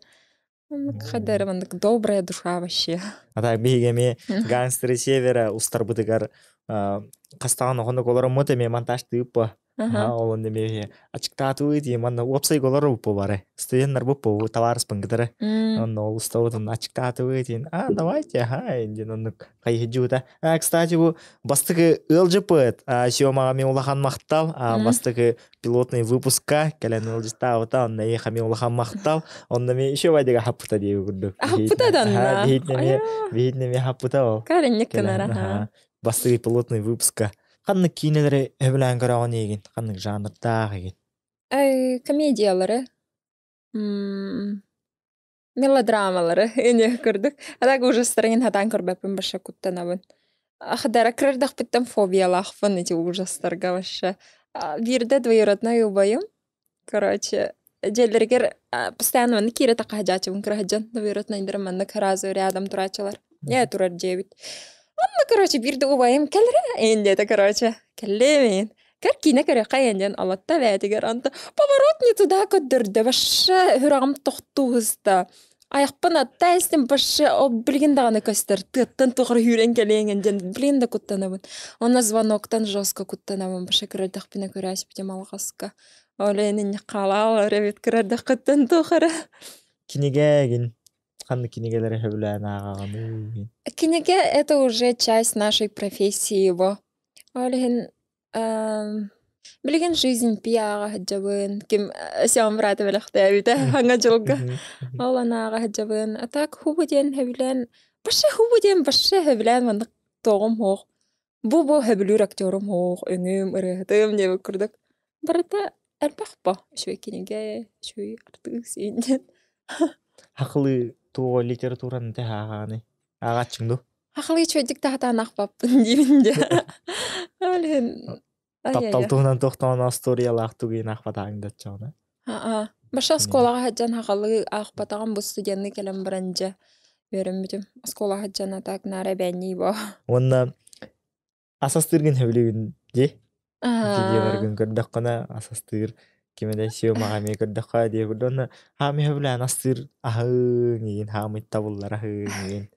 Оннук хадара маннык добрая душа вообще. А так биһиги эмиэ гангстеры севера устарбытыгар хастаҕан охонук олороммут эмиэ монтаж тыыппа. Ол онно эмиэ ачыктаатыбыт и манна уопсайга олоробуппу бары. Студеннар буппу табаарыспын кытары. Онно ол устабытын ачыктаатыбыт и а давайте ага диэн оннук хайыһыдьыбыта. А кстати бу бастакы ыалдьыппыт Сёмаҕа мин улахан махтал. Бастакы пилотный выпускка кэлэн ыалдьыттаабыта онно эйиэхэ мин улахан махтал онно ми еще вайдыга хаппыта диэби курдук Хаппыта данна. Биһитнеме хаппыта ол Каренник кынара. Бастакы пилотный выпуска ханнык киинэлэри өбүлээн көрөҕүн игин ханнык жанрдаах игин? Комедиялары. Мелодрамалары ини курдук. А так ужастарыгын хатаан көрбөппүн баша куттанабын. Ахдара кырырдахпыттан фобиялаахпын эти ужастарга вообще. Биирдэ двоюродной убайым, короче, дьиэлэригэр постоянно маннык киирэ таххаһдьааччыбын кыраһдьан двоюроднойдарым маннык сразу рядом турааччылар. Ээ турар дьиэбит. Онно, короче, биирдэ убайым кэлэрэ эйин диэтэ, короче. Кэллиэм эйин. Кэр киинэ көрүөххэ эйин диэн олотто эбээтигэр онто поворот не туда көрдөрдө вообще сүрэҕим тохтуу сыста. Айахпын атта истим вообще ол билигин даҕаны көстөр тыаттан туох эрэ сүүрэн кэлиэҥин диэн билигин да куттанабын. Онно звоноктан жестко куттанабын вообще көрөрдөхпүнэ көрөөспүтүм алҕаска. Ол иһин инньэ хаалаалар эбит көрөрдөххүттэн туох эрэ. Кинигээгин. Ханнык кинигэлэри сөбүлээн ааҕаҕыный? Кинигэ это уже часть нашей профессии его. Ол иһин билигин жизнь пи ааҕа сылдьабын. Ким Сема быраата бэлэхтээбитэ хаҥа дьылга. Ол аны ааҕа сылдьабын. А так хубу диэн сөбүлээн башы хубу диэн башы сөбүлээн маннык туоҕум суох. Бу-бу сөбүлүүр актерум суох, өҥүм, ырыаһытым диэбит курдук. Барыта элбэх бо. Үчүгэй кинигэ, үчүгэй артыыс диэн. Хахылыы туо литератураны тэһэ ааҕаҕыный? Ааҕааччыҥ дуу? Хахылыы үчүгэйдик таһатаан аахпаппын диибин дьэ. Ол иһин Таптал туһунан туохтаан остуоруйалаах тугуйун аахпатааҥ да оччоҕуна. Аа, баша оскуолаҕа сылдьан хахалыы аахпатаҕым бу студенныы кэлэн баран дьэ үөрэммитим. Оскуолаҕа сылдьан а так наара эбээннии бо. Уонна ас астыыргын сөбүлүүгүн дии? Видеоларгын көрдөххүнэ ас астыыр ким эрэ съемаҕа эмиэ көрдөххө диye курдук уонна хаамый сөбүлээн астыыр аһыҥ игин хаамый табыллар аһыҥ игин.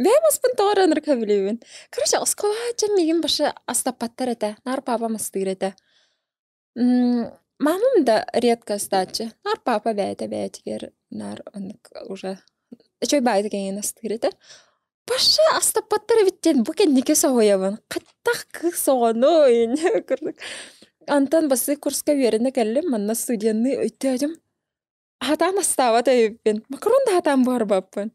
Бэйэм аспын тоҕо эрэ ынырык сөбүлүүбүн. Короче, оскуолаҕа сылдьан миигин башы астаппаттар этэ. Наар папам астыыр этэ. Мамам да редко астааччы. Наар папа бэйэтэ бэйэтигэр наар оннук уже үчүгэй баайытык эҥин астыыр этэ. Башы астаппаттар эбит диэн бу кэнники соһуйабын. Хаттах кыыс оҕону инньэ курдук. Онтон бастакы курска үөрэнэ кэллим, манна студенныы өйдөөтүм. Хатаан астаабат эбиппин. Макарон да хатаан буһарбаппын.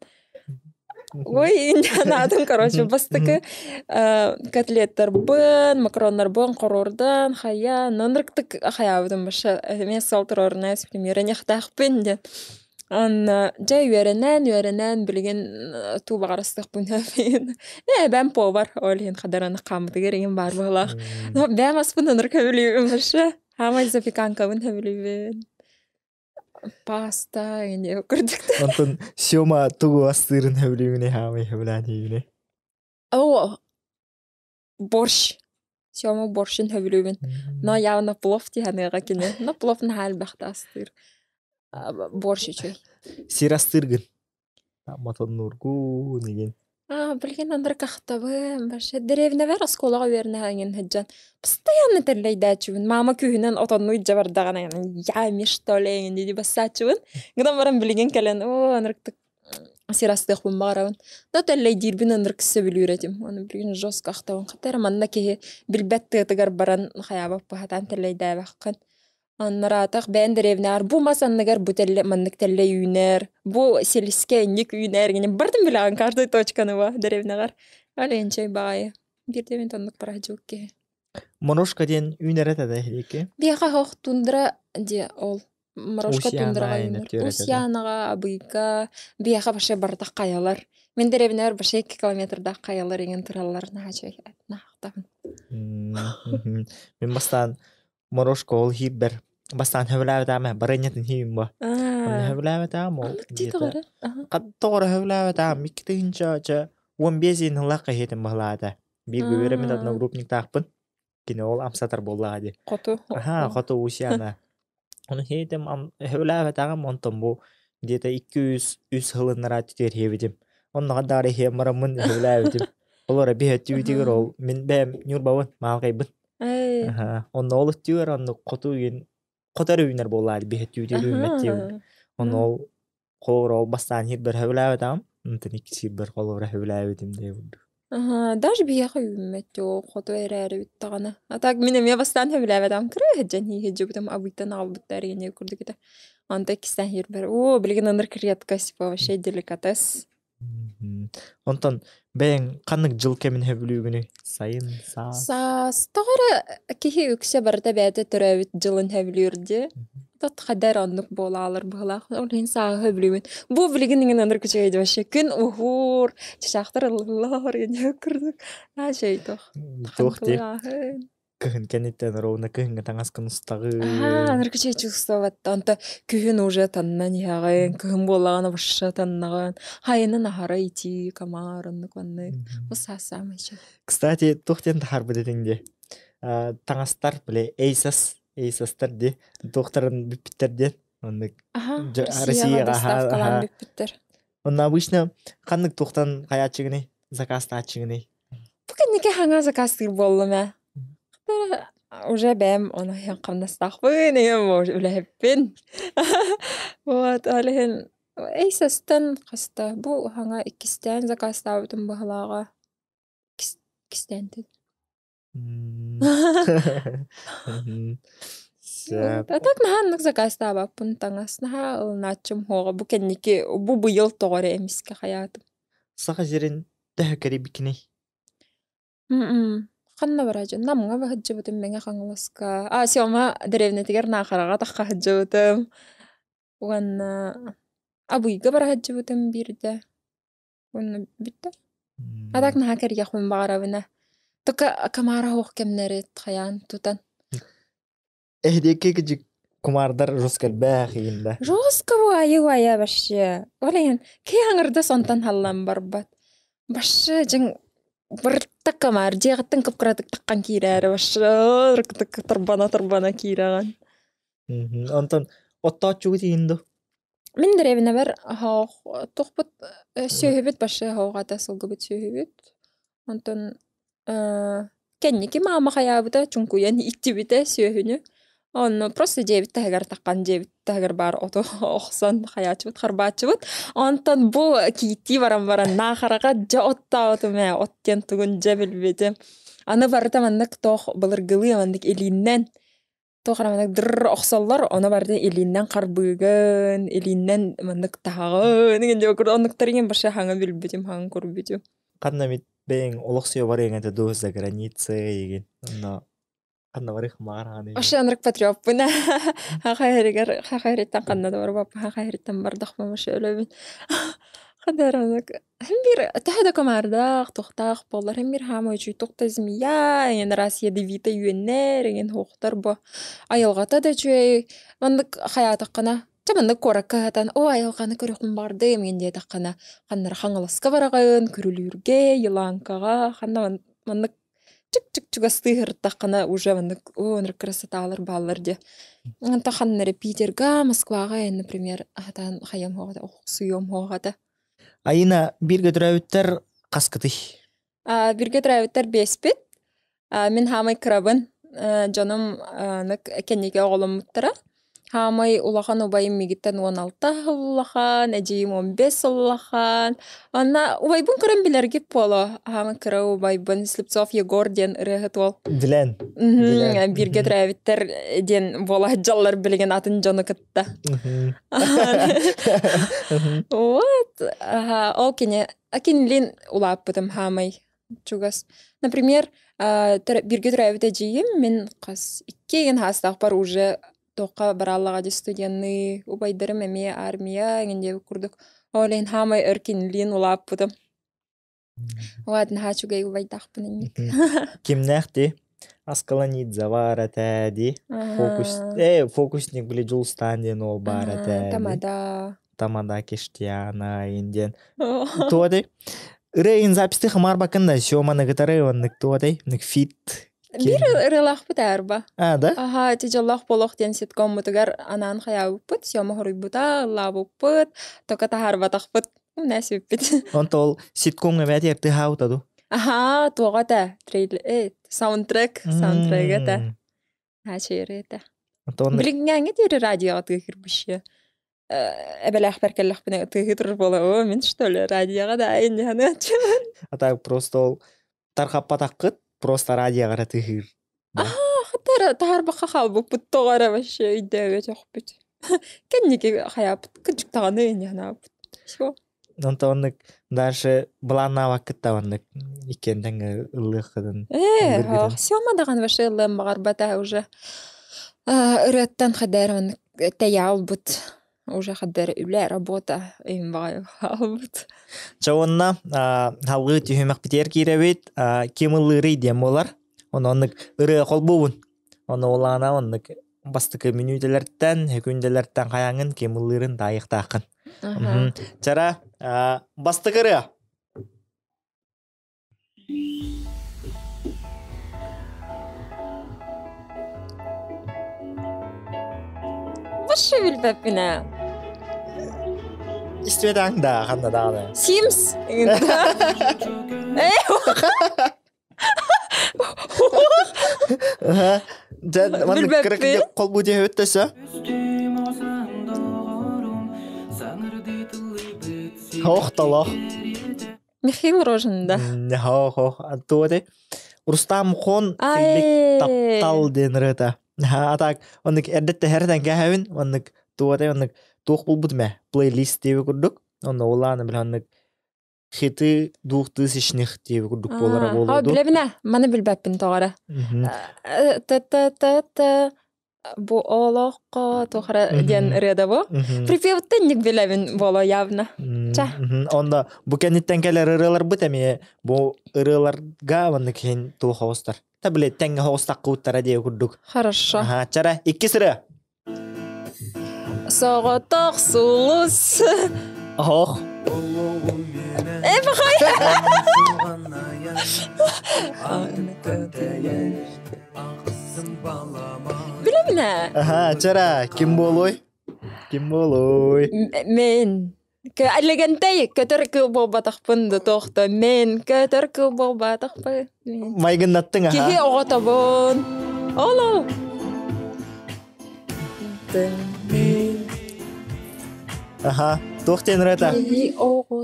Ой, наадым, короче, бастакы котлеттарбын, макароннарбын хоруордан, хайа, нынырыктык хайаабытым баша эмиэ сол туруорунаа үөрэниэхтээхпин диэн. Онно дьэ үөрэнэн, үөрэнэн билигин туу баҕарастыахпын Ээ, бэм повар, ол иһин хадараны хааммытыгар иҥин баар быһыылаах. Бэм аспын ынырык сөбүлүүбүн вообще. Хаамай запеканкабын сөбүлүүбүн. Паста эҥин курдук. Онтон Сёма тугу астыырын сөбүлүүгүнүй хаамай сөбүлээн иһиигиний? Оо, борщ. Сёма борщун сөбүлүүбүн. Но явно плов тиһаныаҕа кини. Но плов наһаа элбэхтэ астыыр. Борщ үчүгэй. Сир астыыргын? Мотоннуургун игин. Аа, билигин андырык ахтабын. Вообще дэриэбинэбэр оскуолаҕа үөрэнэ эҥин сылдьан постоянно тэллэйдээччибин. Мама күүһүнэн отоннуу илдьэ бардаҕына я ми что ли эҥин дии бассааччыбын. Гынан баран билигин кэлэн оо ынырыктык сир астыахпын баҕарабын. Да тэллэйдиирбин ынырык сөбүлүүр этим. Ону билигин жестко ахтабын. Хата эрэ манна киһи билбэт тыатыгар баран хайаабаппын сатаан тэллэйдээбэххин. Аннараатах бэйэн дэриэбинэҕэр бу мас анныгар бу тэллэ маннык тэллэй үүнэр, бу силискэ инник үүнэр гинэ бардым билэҕин каждый точканы ба дэриэбинэҕэр. Аленчай баҕайы. Биирдэ мин оннук бараһдьыбыт киһи. Морошка диэн үүнэр этэ да иһилики? Биэхэ оһох тундра диэ ол. Морошка тундраҕа үүнэр. Усьянаҕа, Абыйга, биэхэ вообще барыта хайалар. Мин дэриэбинэбэр вообще 2 километрдаах хайалар иҥин тураллар наһаа үчүгэй наһаахтабын. Мин бастаан Морошка ол иһиирбэр бастаан сөбүлээбэтэҕим ээ барыанньатын иһиим бо. Онно сөбүлээбэтэҕим ол диэтэ. Тоҕо сөбүлээбэтэҕим 2 тыһыынча чэ 15 иһин ыллаахха иһиэтим баһылаата. Биир үөрэммит одногруппниктаахпын. Кини ол амсатар буоллаҕа дии. Хоту. Аха, хоту Усяна. Ону иһиэтим сөбүлээбэтэҕим онтон бу где-то 203 сылыннара түтүөр иһиэбитим. Онноҕо даҕары иһиэм бараммын сөбүлээбитим. Олор биһэттүүтүгэр ол мин бэйэм Ньурбабын маалкайбын. Ээ. Онно ол өттүгэр оннук хоту үүн хоту эрэ үүнэр буоллаа биһи түүтүр үүммэт диэбит. Онно ол холобура ол бастаан иһирбэр сөбүлээбэтэҕим, онтон иккис иһирбэр холобура сөбүлээбитим диye курдук. Аха, даже биһиэхэ үүммэт дьоо, хоту эрээри бүттэҕинэ. А так мин эмиэ бастаан сөбүлээбэтэҕим кыра сылдьан иһдьибитим абыйтан аҕалбыттар иэнэ курдук этэ. Онто иккистээн иһирбэр, оо, билигин ынырык редкость вообще деликатес. Онтон бэйэҥ ханнык дьыл кэмин сөбүлүүгүнүй? Сайын, саас? Саас тоҕо эрэ киһи үксэ барыта бэйэтэ төрөөбүт дьылын сөбүлүүр дии. Тот хайда эрэ оннук буолаалар быһыылаах. Ол иһин сааһы сөбүлүүбүн. Бу билигин иҥин ынырык үчүгэй дии вообще. Күн уһуур, чычаахтар ыллыллар иҥин курдук. Аа үчүгэй туох. Туох дии? Кыһын кэнниттэн ровно кыһыҥҥы таҥаскын устаҕын. Аа, ыныргыччы чувствовать. Онто күһүн уже таннан иһэҕин, кыһын буоллаҕына вообще таннаҕын. Хайынан аһара итии, комар, оннук оннук. Бу саас саамай үчүгэй. Кстати, туох диэн таһаарбыт этиҥ дии? Таҥастар, бile Asos, Asos-тар дии, туохтарын бүппүттэр диэн. Оннук Аха, Россияҕа Россияҕа доставкалаан бүппүттэр. Онно обычно ханнык туохтан хайааччыгыный, заказтааччыгыный? Бу кэнники хаҥа заказтыыр буоллум ээ. Уже бэйэм ону хамнастаахпын, ийэм үлэһиппин. Вот, ол иһин Эйсэстэн хаста бу хаҥа иккистээн заказтаабытым быһалааҕа иккистээн Сөп. А так наһаа оннук заказтаабаппын таҥас наһаа ылынааччым суоҕа бу кэнники бу быйыл тоҕо эрэ эмискэ хайаатым. Саха сирин төһө кэрийбиккиний? Ханна барааччы Намҥа сылдьыбытым Мэҥэ Хаҥаласка. А Сема дэриэбинэтигэр Наахараҕа тахха сылдьыбытым. Уонна Абыйга бара сылдьыбытым биирдэ. Уонна бүттэ. А так наһаа кэрийэхпин баҕарабын ээ. Только комара суох кэмнэри хайаан тутан. Эһидиэкки кыдьык кумаардар жестко элбээх игин да. Жестко уайа-уайа вообще. Ол иһин киһи аҥардас онтон халлан барбат. Вообще дьиҥ барыта комар дьиэҕиттэн кып-кыратык таххан киирээри вообще тарбана-тарбана киирэҕин. Онтон оттооччугут иһин ду? Мин дэриэбинэбэр туохпут сүөһүбүт вообще оһоҕото сылгыбыт сүөһүбүт. Онтон кэнники маама хайаабыта чуҥкуйан иттибитэ сүөһүнү. Онно просто дьиэбит таһыгар таххан дьиэбит таһыгар баар оту охсон хайааччыбыт харбааччыбыт. Онтон бу кииттии баран баран наахараҕа дьэ оттоотум ээ от диэн тугун дьэ билбитим. Аны барыта маннык туох былыргылыы маннык илииннэн туох эрэ маннык дыр охсоллор, ону барытын илииннэн харбыыгын, илииннэн маннык таһаҕын игин диэбит курдук оннуктар игин вообще хаҥа билбитим, хаҥа көрбүтүм. Ханна эмит бэйэҥ олохсуйа барыаҥ этэ дуу за граница игин. Онно ханна барыах маар Вообще анырык патриоппун хаха хаха иһириттэн ханна да барбаппын хаха иһириттэн бардахпын вообще өлөбүн. Хадаранак Һин биир төһө да комардаах, туохтаах буоллар, һин биир хаамай үчүгэй туох да змея, эҥин араас ядовитай үөннэр, эҥин суохтар бу. Айылҕата да үчүгэй, маннык хайаатаххына, чэ маннык куоракка сытан, оо айылҕаны көрүөхпүн баҕардым эҥин диэтэххинэ, ханна эрэ Хаҥаласка бараҕын, Күрүлүүргэ, Еланкаҕа, ханна маннык чик-чик чугастыы сырыттаххына уже маннык оо ынырык красоталар бааллар диye. Онтон ханна эрэ Питерга, Москваҕа, например, аһатаан хайыам суоҕа охсуйуом суоҕа этэ. Айына бииргэ төрөөбүттэр хаскытый? Бииргэ төрөөбүттэр биэспит. Мин хаамай кырабын. Дьонум кэнники оҕоломмуттара. Хаамай улахан убайым мигиттэн 16 улахан, эдьиийим 15 улахан. Онно убайбын көрөн билэргит буолуо. Хаамай кыра убайбын Слепцов Егор диэн ырыаһыт уол. Билэн. Бииргэ төрөөбүттэр диэн буола сылдьаллар билигин атын дьону кытта. Вот. Ол кини кинилин улааппытым хаамай чугас. Например, бирге төрөөбүт эдьиийим мин хас икки хаастаахпар уже туохха барааллаҕа дии студенныы убайдарым эмиэ армия эҥин диэбит курдук. Ол иһин хаамай өр кинилиин улааппытым. Вот наһаа үчүгэй убайдаахпын инник. Кимнээх дии? Аскаланидзе баар этэ дии. Фокус фокусник били Дьулустаан диэн уол баар этэ дии. Тамада. Тамада Киштиана индиэн. Туо дей? Ырыа ин записьты хамаарбаккын да Сёманы кытары оннук туо дей? Ник фит. Биир ырыалаахпыт аарба. А, да? Аха, ити дьоллоох буолуох диэн ситкоммутугар анаан хайаабыппыт, Сёма хоруйбута, ыллаабыппыт, тока таһаарбатахпыт. Нәсиппит. Онто ол ситкомҥа бэйэтэ ыртыһаабыта дуу? Аһаа, туоҕа этэ, трейлер, саундтрек, саундтрек этэ. Наачыйары этэ. Билиҥҥээҥҥэ диэри радиоҕа тыаһыырбыщы. Эбэлээхпэр кэллэхпинэ тыаһыы турар буола, о, мин что ли, радиоҕа да инньэһаныаччыбын. А так просто ол тархаппатаххыт, просто радиоҕа эрэ тыаһыыр. Аһаа, хата таһаарбакка хаалбыппыт тоҕо эрэ вообще өйдөөбөтөхпүт. Кэнники хайааппыт кырдьыктаҕаны инньэһанаабыт. Всё. Онто оннук дальше былааннаабаккыт да оннук иккиэн тэҥҥэ ыллыаххытын. Ээ, Сёма даҕаны вообще ыллыан баҕарбата уже. Ырыаттан хадаар оннук тэйэ уже хаддар үлэ работа им баҕайы Чэ уонна салгыы түһүмэхпитигэр киирэбит ким ыллыырый диэн буолар. Ону оннук ырыа холбуубун. Ону улаана оннук бастакы мүнүүтэлэртэн, сөкүүндэлэртэн хайааҥҥын ким ыллыырын таайыахтааххын. Чара бастакы ырыа. Вообще билбэппин ээ. Истибэтэҥ да ханна даҕаны. Симс. Дьэ, маннык кыра Билбэппин. холбуу диэбит да сөп. Ох толох. Михаил Рожин да. Хо Туоте. Рустам Хон кэлбик таптал диэн ырыата. А так оннук эрдэтте хертен кэһэбин оннук туоте оннук туох булбут мэ плейлист диэби курдук. Онно улааны бил оннук хиты двухтысячных диэби курдук буолара буолуо дуу. Билэбинэ, маны билбэппин тоҕо Та-та-та-та бу олоххо туохара диэн ырыада бу. Припевтен ник билэбин боло явно. Ча. Онда бу кэнниттэн кэлэр ырыаларбыт эмиэ бу ырыаларга маннык иһин туох оҕустар. Та биле тэҥҥэ оҕустаккыбыттара диэ курдук. Хорошо. Аха, чара иккис ырыа. Соҕотох сулус. Ох. Э, пахай. Билэминэ. Аха, чара, ким буолуой? Ким буолуой? Мен. Легентэй көтөр кыл буолбатахпын да туохта мен көтөр кыл буолбатахпын. Майгыннаттың аха. Киһи оҕотобун. Ол ол. Аха, туох диэн ырыата?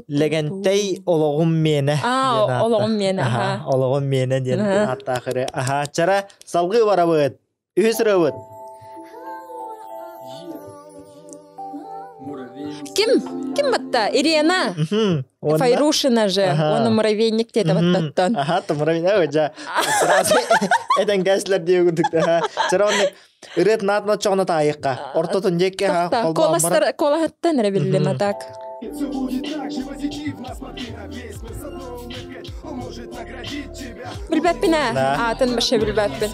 Лэгэнтэй олоҕум миэнэ. Аа, олоҕум миэнэ, аха. Олоҕум миэнэ диэн ааттаах ырыа. Аха, чара салгыы барабыт. Үһүс ырыабыт. Ким? Ким батта? Ирена. Файрушина же. Он муравейник диэтэ баттаттан. Аха, муравейник жа. Сразу этен кэслер диэ курдук. Чара оннук Ырыат наат ночоҕуна таайыкка. Ортотун диэкке Коластар колаһыттан эрэ биллим а так. Билбэппин ээ. Аатын вообще билбэппин.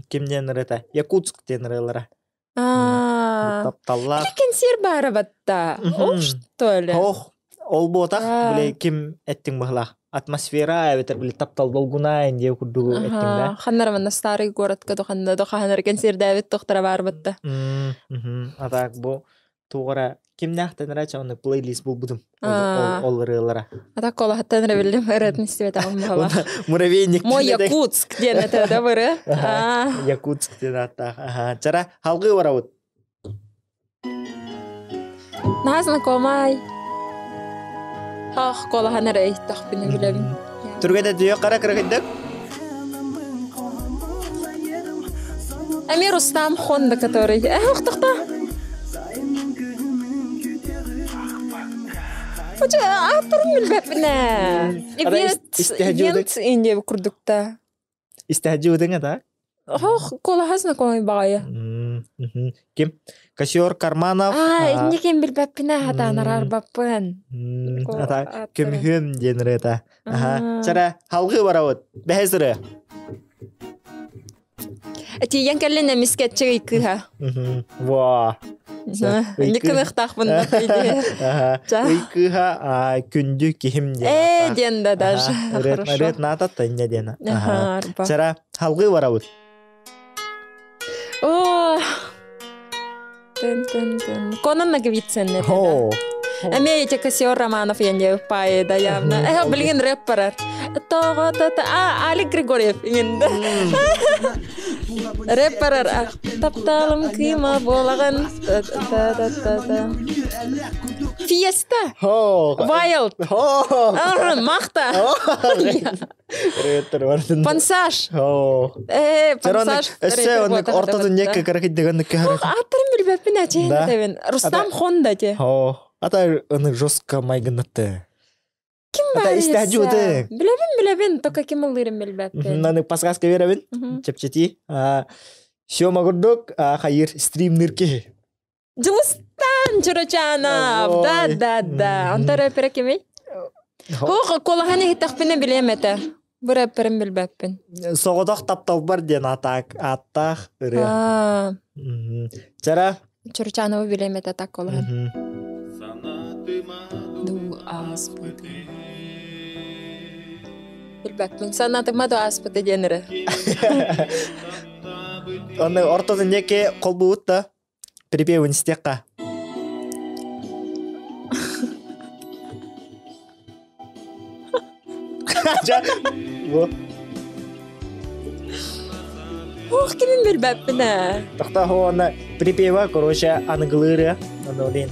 Ким диэн ырыата? Якутск диэн ырыалара. Тапталлаах. Кэнсиэр баара батта. Ол что ли? Ох, Ол буотах, били ким эттиҥ быһылаах. Атмосфера эбэтэр били таптал долгунаайын диэ курдугу эттиҥ да. Ханнара манна старый городка доханна дохаһанар кэнсиэрдээбит тохтара баарбытта. А так бу тугара кимнээхтэн эрэ онно плейлист булбутум ол ырыалара. А так колаһаттан эрэ биллим ырыатын истибэтэҕим баһала. Муравейник. Мой Якутск диэн этэ да быры. Якутск диэн ааттаах. Аха. Чара халгыы барабыт. Наһаа знакомай. Ах, куолаһан эрэ иһиттэхпинэ билэбин. Түргэнэ дүйэ хара кыргыйдык. Эмиэ Рустам Хонда, который... Эх, тохто. Ааттарын билбэппин ээ. Ивент, ивент инде курдукта. Истэһдьиудың да? Ох, куолаһа знакомый баҕайы. Ким? Кассиор Карманов. Аа, инни ким билбэппинэ хатаан араарбаппын. Ата көмүһүм диэн ырыата. Аха. Чара халгыы барабыт. Бэһэс ырыа. Тиийэн кэллин эмискэтчи кыыһа. Во. Никыныхтаахпын Ый кыыһа күндү киһим диэн. Ээ диэн да даже. Ырыат наата тэннэ диэн. Чара халгыы барабыт. О. Тын тын тын. Конон Наговицын это. Эмиэ ити Кассиор Романов янде да явно. Э, билигин рэп барар. Тоҕо та а Алик Григорьев иҥинде. Рэп барар. Тапталым кыыма буолаҕын. Та-та-та-та. Фиеста. Wild. Махта. Пансаж. Э, пансаж. Өссө оннук ортотун некке каракиддегенник кэһэр. Ааттарын билбэппин ачээн этэбин. Рустам Хонда те. Ата ыннык жестко майгыннатты. Ким бар? Истәжуды. Билэбин, билэбин, только ким ыллыырын билбэппин. Наны подсказка беребин. Чэпчэти. Сёма курдук хайыр стримныр киһи. Дьулустан Чурачанов. Да, да, да. Онто рэпера кимий? Ох, куолаһын иһиттэхпинэ билиэм этэ. Бу рэперин билбэппин. Соҕотох тапталбар диэн атаак ааттаах ырыа. Чара? Чурчанову билиэм этэ так куолаһын. Ду ааспыты. Билбэппин. Санаатыма ду ааспыты диэн ырыа. Онно ортотун диэки холбуут да Припевын истиэххэ. Ох, кимин билбэппин ээ. Тохтоо уонна припева, короче, аныгылыыры, ону блин.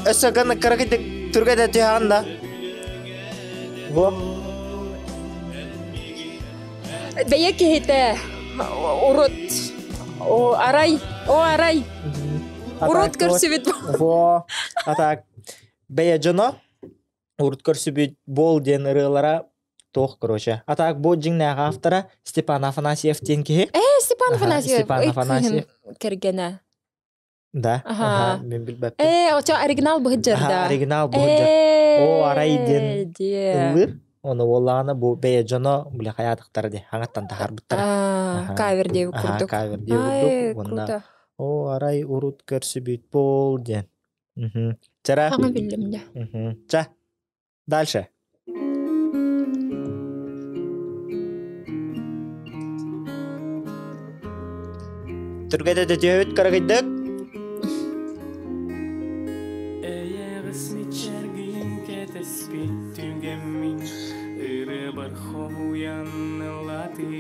Өссө гына кыракыйдык түргэтэ түһэҕин да. Во. Бэйэ киһитэ урут о арай о арай урут көрсүбүт Во. А так бэйэ дьоно урут көрсүбүт бол диэн ырыалара туох короче. А так бу дьиҥнээх автора Степан Афанасьев диэн киһи. Э, Степан Афанасьев. Степан Афанасьев. Кэргэнэ. Да, Аха. мен билбэппин. Э, очо оригинал быһыдьар Аха, да. оригинал быһыдьар. О, арай диэн диэ. ыллыыр. Ону уоллаҕына бу бэйэ дьоно бile хайаатахтара дии хаҥаттан таһаарбыттара. А, кавер диэбит Аха, курдук. кавер диэбит Ай, курдук. Уонна круто. о, арай урут көрсүбүт бол диэн. Мгм. Чара. Хаҥа биллим дьэ. Мгм. Ча. Дальше. Түргэтэ түһүбүт кыракыйдык. Эйэҕэс мичээргин кэтэспит түгэммин ырыабар хоһуйан ыллатыҥ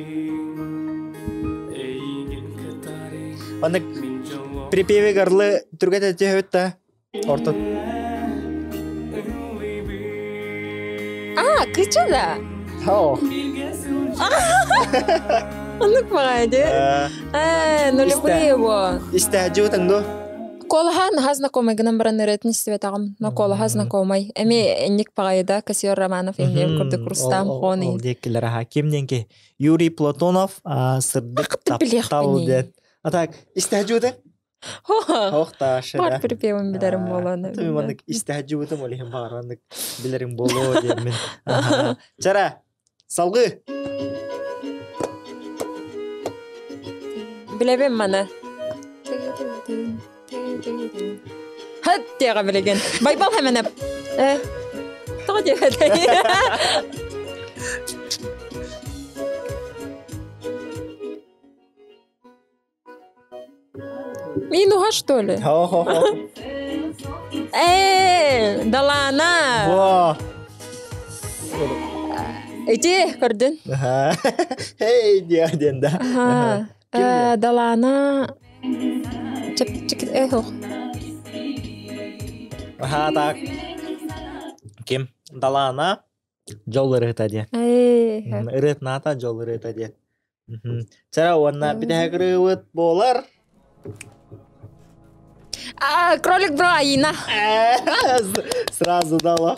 Эйигин кытары Маннык мин дьоллоох припеви гарлы түргэтэ түһүбүт да Орто. А, кыча да. О. Оннук баҕайы дии. Э, нулевые его. Истээдьи ду. Куолаһа наһаа знакомый гынан баран ырыатын истибэтэҕим. Но куолаһа знакомый. Эми инник баҕайы да Кассиор Романов эмиэ курдук Рустам Хон Ол диэккилэр аха. Ким диэнки? Юрий Платонов сырдык таптал диэн. А так, истээдьи Ох Таша Бар припевин билэрим буолан. Тumi маннык истээдьибытым ол иһин баҕар маннык билэрим буолуо диэммин. Чара, салгыы. Билэбин маны. Хат диэҕэ билигин. Байбал хэмэнэп. Э, тоҕо диэбэтэй? Минуха, что ли? Хо-хо-хо. Э, Далана! Во! Ити көрдүн? Эй, диа диэн да. Аха. Э, Далана чэп чик э хох. Аха, так. Ким? Далана дьол ырыта диэн. Э, Ырыт наата дьол ырыта диэн. Чара уонна бүтэһик ырыабыт буолар. А, кролик бро Аина. Сразу дала.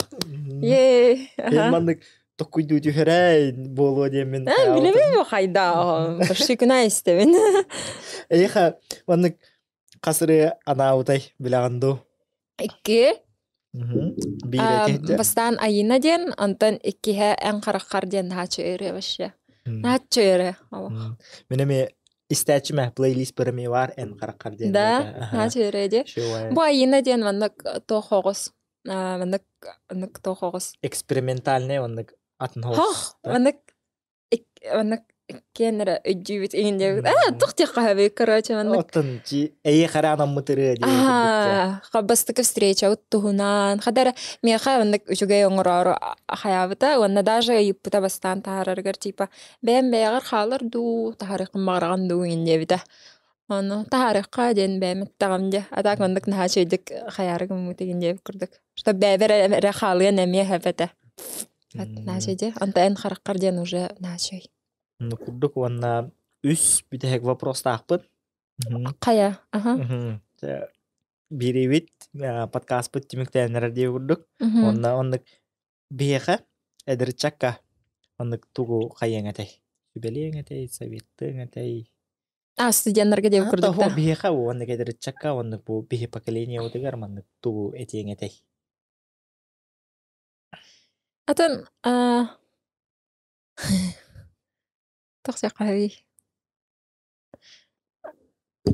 Е. Мен маннык токуйдуу түһэрэй буолуо диэммин. Э, билебин бу хайда. Почти күнә истебин. Эйха маннык хасыры анаабытай билэҕин дуу? Икки. Биир Бастаан Аина диэн, онтон иккиһэ эн хараххар диэн наһаа ырыа вообще. Наһаа ырыа. Мин эми истээччимэ плейлист бырами бар эн хараххар диэн. Да, наһаа ырыа диэ. Бу Аина диэн маннык туох оҕус. Маннык маннык туох оҕус. Экспериментальный маннык атын Хох, маннык маннык иккиэн эрэ өйдүүбүт иҥин диэбит. Аа, туох диэххэ сөбүй, короче, маннык. Оттон чи эйи хараанаммыт ырыа диэн. Аа, бастакы встреча туһунан. Хадара миэхэ маннык үчүгэй оҥороору хайаабыта уонна даже ыйыппыта бастаан таһаарарыгар типа бэйэм бэйэҕэр хаалар дуу, таһаарыаххын баҕараҕын дуу иҥин диэбитэ. Ону таһаарыахха диэн бэйэм эттэҕим дии. А так маннык наһаа үчүгэйдик хайаары гыммыт иҥин диэбит курдук. Что бэйэбэр эрэ хаалыан эмиэ сөп этэ. Наһаа үчүгэй дии. Онто эн хараххар диэн уже наһаа үчүгэй. Курдук уонна үс бүтэһик вопростаахпыт. Хайа, аха. Биирибит подкастпыт түмүктэнэрэр диye курдук. Онна оннук биһиэхэ эдэрчакка оннук тугу хайыаҥ этэй? Сүбэлиэҥ этэй, советтыаҥ этэй? А, студеннарга диye курдук да. Биһиэхэ оннук эдэрчакка оннук бу биһи поколениебытыгар маннык тугу этиэҥ этэй? Атын тохсиахха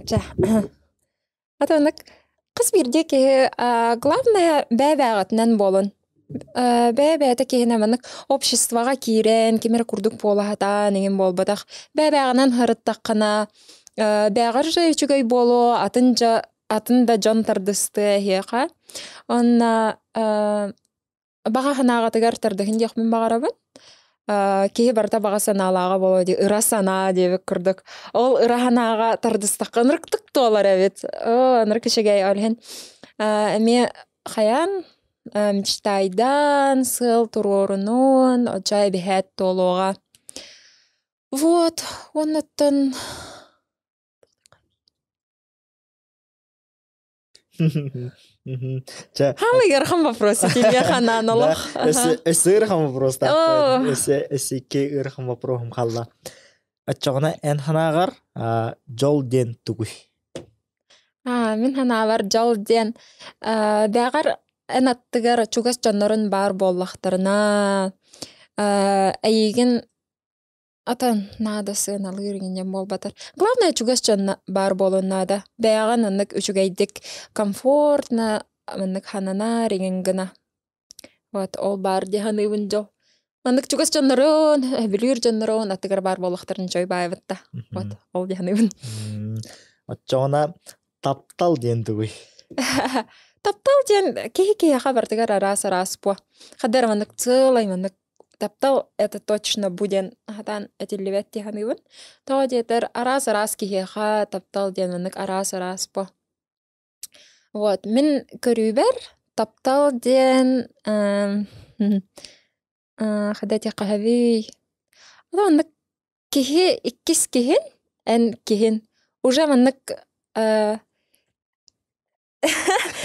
Чэ, Атын хас биирдии киһи главное бэйэ-бэйэҕитинэн буолун. Бэйэ-бэйэтэ киһинэ маннык обществоҕа киирэн, ким эрэ курдук буолаһатаан иҥин буолбатах. Бэйэ-бэйэҕинэн сырыттаххына, бэйэҕэр же үчүгэй буолуо, атын дьа атын да дьон тардыстыа эһиэхэ. Уонна баҕа санааҕытыгар тардыһын диэхпин баҕарабын. Киһи барыта баҕа санаалааҕа буолуо дии, ыра санаа диэбит курдук. Ол ыра санааҕа тардыстахха ынырыктык туолар эбит. Оо, ынырык үчүгэй ол иһин эмиэ хайаан мечтайдаан, сыал туруорунун, оччо эбиһээт туолуоҕа. Вот, уоннаттан Чэ, Хамый ыарахан вопрос итиниэхэ анаан да, олох. өссө өссө ыарахан вопростаахпын. Оо. Өссө өссө икки ыарахан вопроһум хаалла. Оччоҕуна эн санааҕар дьол диэн тугуй? Аа, мин санаабар дьол диэн бэҕэр эн аттыгар чугас дьоннорун баар буоллахтарына, эйигин Атын наада сыаналыыр иҥинньэн буолбатар. Главное чугас дьонно баар буолуон наада. Бэйэҕин оннук үчүгэйдик комфортно маннык хананар иҥин гына. Вот ол баар дии саныыбын дьол. Маннык чугас дьоннорун, сөбүлүүр дьоннорун аттыгар баар буоллахтарын дьой баайбыт да. Вот ол дии саныыбын. Оччоҕуна таптал диэн тугуй? Таптал диэн киһи киһиэхэ барытыгар араас-араас буо. Хаддар маннык сыалай маннык Таптал это точно бу диэн сатаан этиллибэт дии саныыбын. Тоҕо диэтэр араас-араас киһиэхэ таптал диэн маннык араас-араас бо. Вот мин көрүүбэр таптал диэн хада этиэххэ сөбүй? Маннык киһи иккис киһин, эн киһин уже маннык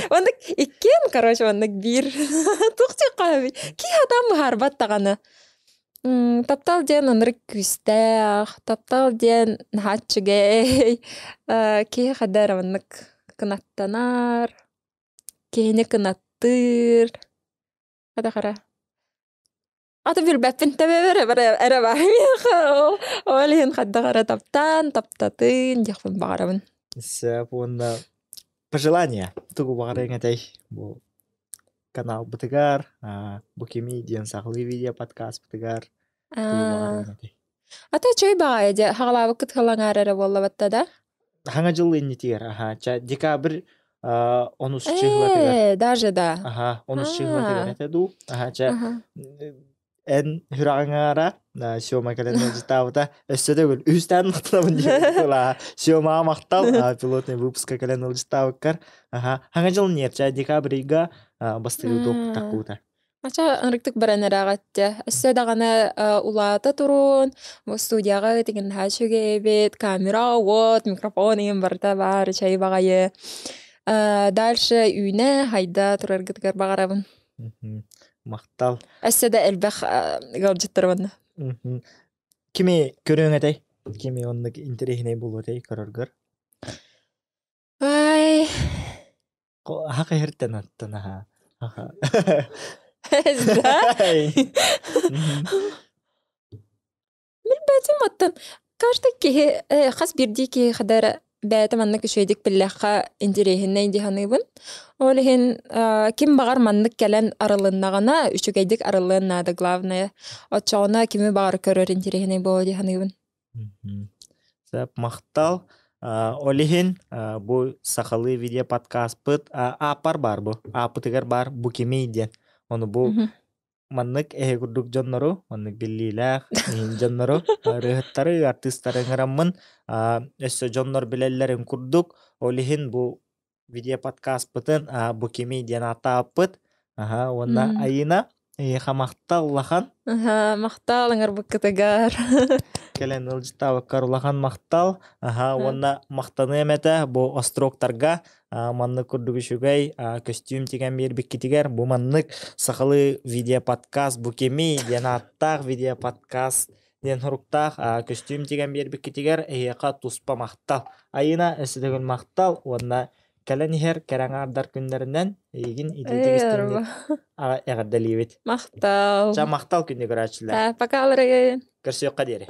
Маннык иккиэн, короче, маннык биир туох диэххэ киһи атаан быһаарбат даҕаны. Таптал диэн ынырык күүстээх, таптал диэн наһаа үчүгэй. Киһи хайда эрэ маннык кынаттанар, киһини кынаттыыр. Хата хара. Аты билбэппин тэбэбэр эрэ баар миэхэ ол иһин хайдах эрэ таптаан, таптатын диэхпин баҕарабын. Сөп уонна пожелание тугу баҕарыаҥ этэй бу каналбытыгар, бу кимий диэн сахалыы видео подкастпытыгар тугу баҕарыаҥ этэй? Ата үчүгэй баҕайы дьэ хаҕалаабыккыт халаҥаар эрэ буоллабатта да? Хаҥа дьыл иннитигэр, аха, ча декабрь онус чыһылатыгар. Э, даже да. Аха, онус чыһылатыгар этэ дуу. Аха, ча эн хүрэҕиҥаара Сёма кэлэн ыалдьыттаабыта өссө төгүл үстээн махтанабын диэн Сёмаҕа махтал пилотный выпуска кэлэн ыалдьыттаабыккар аха хаҥа дьыл нет ча декабрь ыйга бастакы таккуута Ача ынырыктык баран эрээҕиттэ. Өссө даҕаны улаата туруун, бу студияҕа тигин наһаа үчүгэй эбит, камера, уот, микрофон игин барыта баар, чай баҕайы. Дальше үүнэ, хайда тураргытыгар баҕарабын. Махтал. Өссө да элбэх ыалдьыттар уонна. Кими көрүөҥ этэй? Кими оннук интэриэһинэй буолуо этэй көрөргөр? Ай, Аха иһиртэн аттан аха. Аха. Да? Билбэтим оттон каждый киһи хас биирдии киһи хадара бэйэтэ маннык үчүгэйдик биллэххэ интэриэһинэй дии саныыбын. Ол иһин ким баҕар маннык кэлэн арылыннаҕына үчүгэйдик арыллыан наада главное. Оччоҕуна кими баҕар көрөр интэриэһинэй буолуо дии саныыбын. Сөп, махтал. Ол иһин бу сахалыы видео подкастпыт ааппар баар бу. Ааппытыгар баар бу кимий диэн. Ону бу маннык эһи курдук дьоннору, маннык биллиилээх иһин дьоннору, ырыаһыттары, артыыстары ыҥыраммын өссө дьоннор билэллэрин курдук, ол иһин бу видео подкастпытын бу кимий диэн ааттаабыппыт. Аха, уонна Айыына, эйиэхэ махтал улахан. Аха, махтал ыҥырбыккытыгар. Кэлэн ыалдьыттаабыккар улахан махтал. Аха, уонна махтаныам этэ бу остроктарга маннык курдук үчүгэй көстүүм тигэн биэрбиккитигэр бу маннык сахалыы видео подкаст бу кимий диэн ааттаах видео подкаст диэн суруктаах көстүүм тигэн биэрбиккитигэр эһиэхэ туспа махтал. Айыына өссө төгүл махтал уонна кэлэн иһэр кэрэ аҥаардар күннэринэн эйигин итиитик истиҥник эҕэрдэлиибит. Махтал. Ча махтал күндү көрөөччүлэр. Пока, Ларыгын. Көрсүөххэ диэри.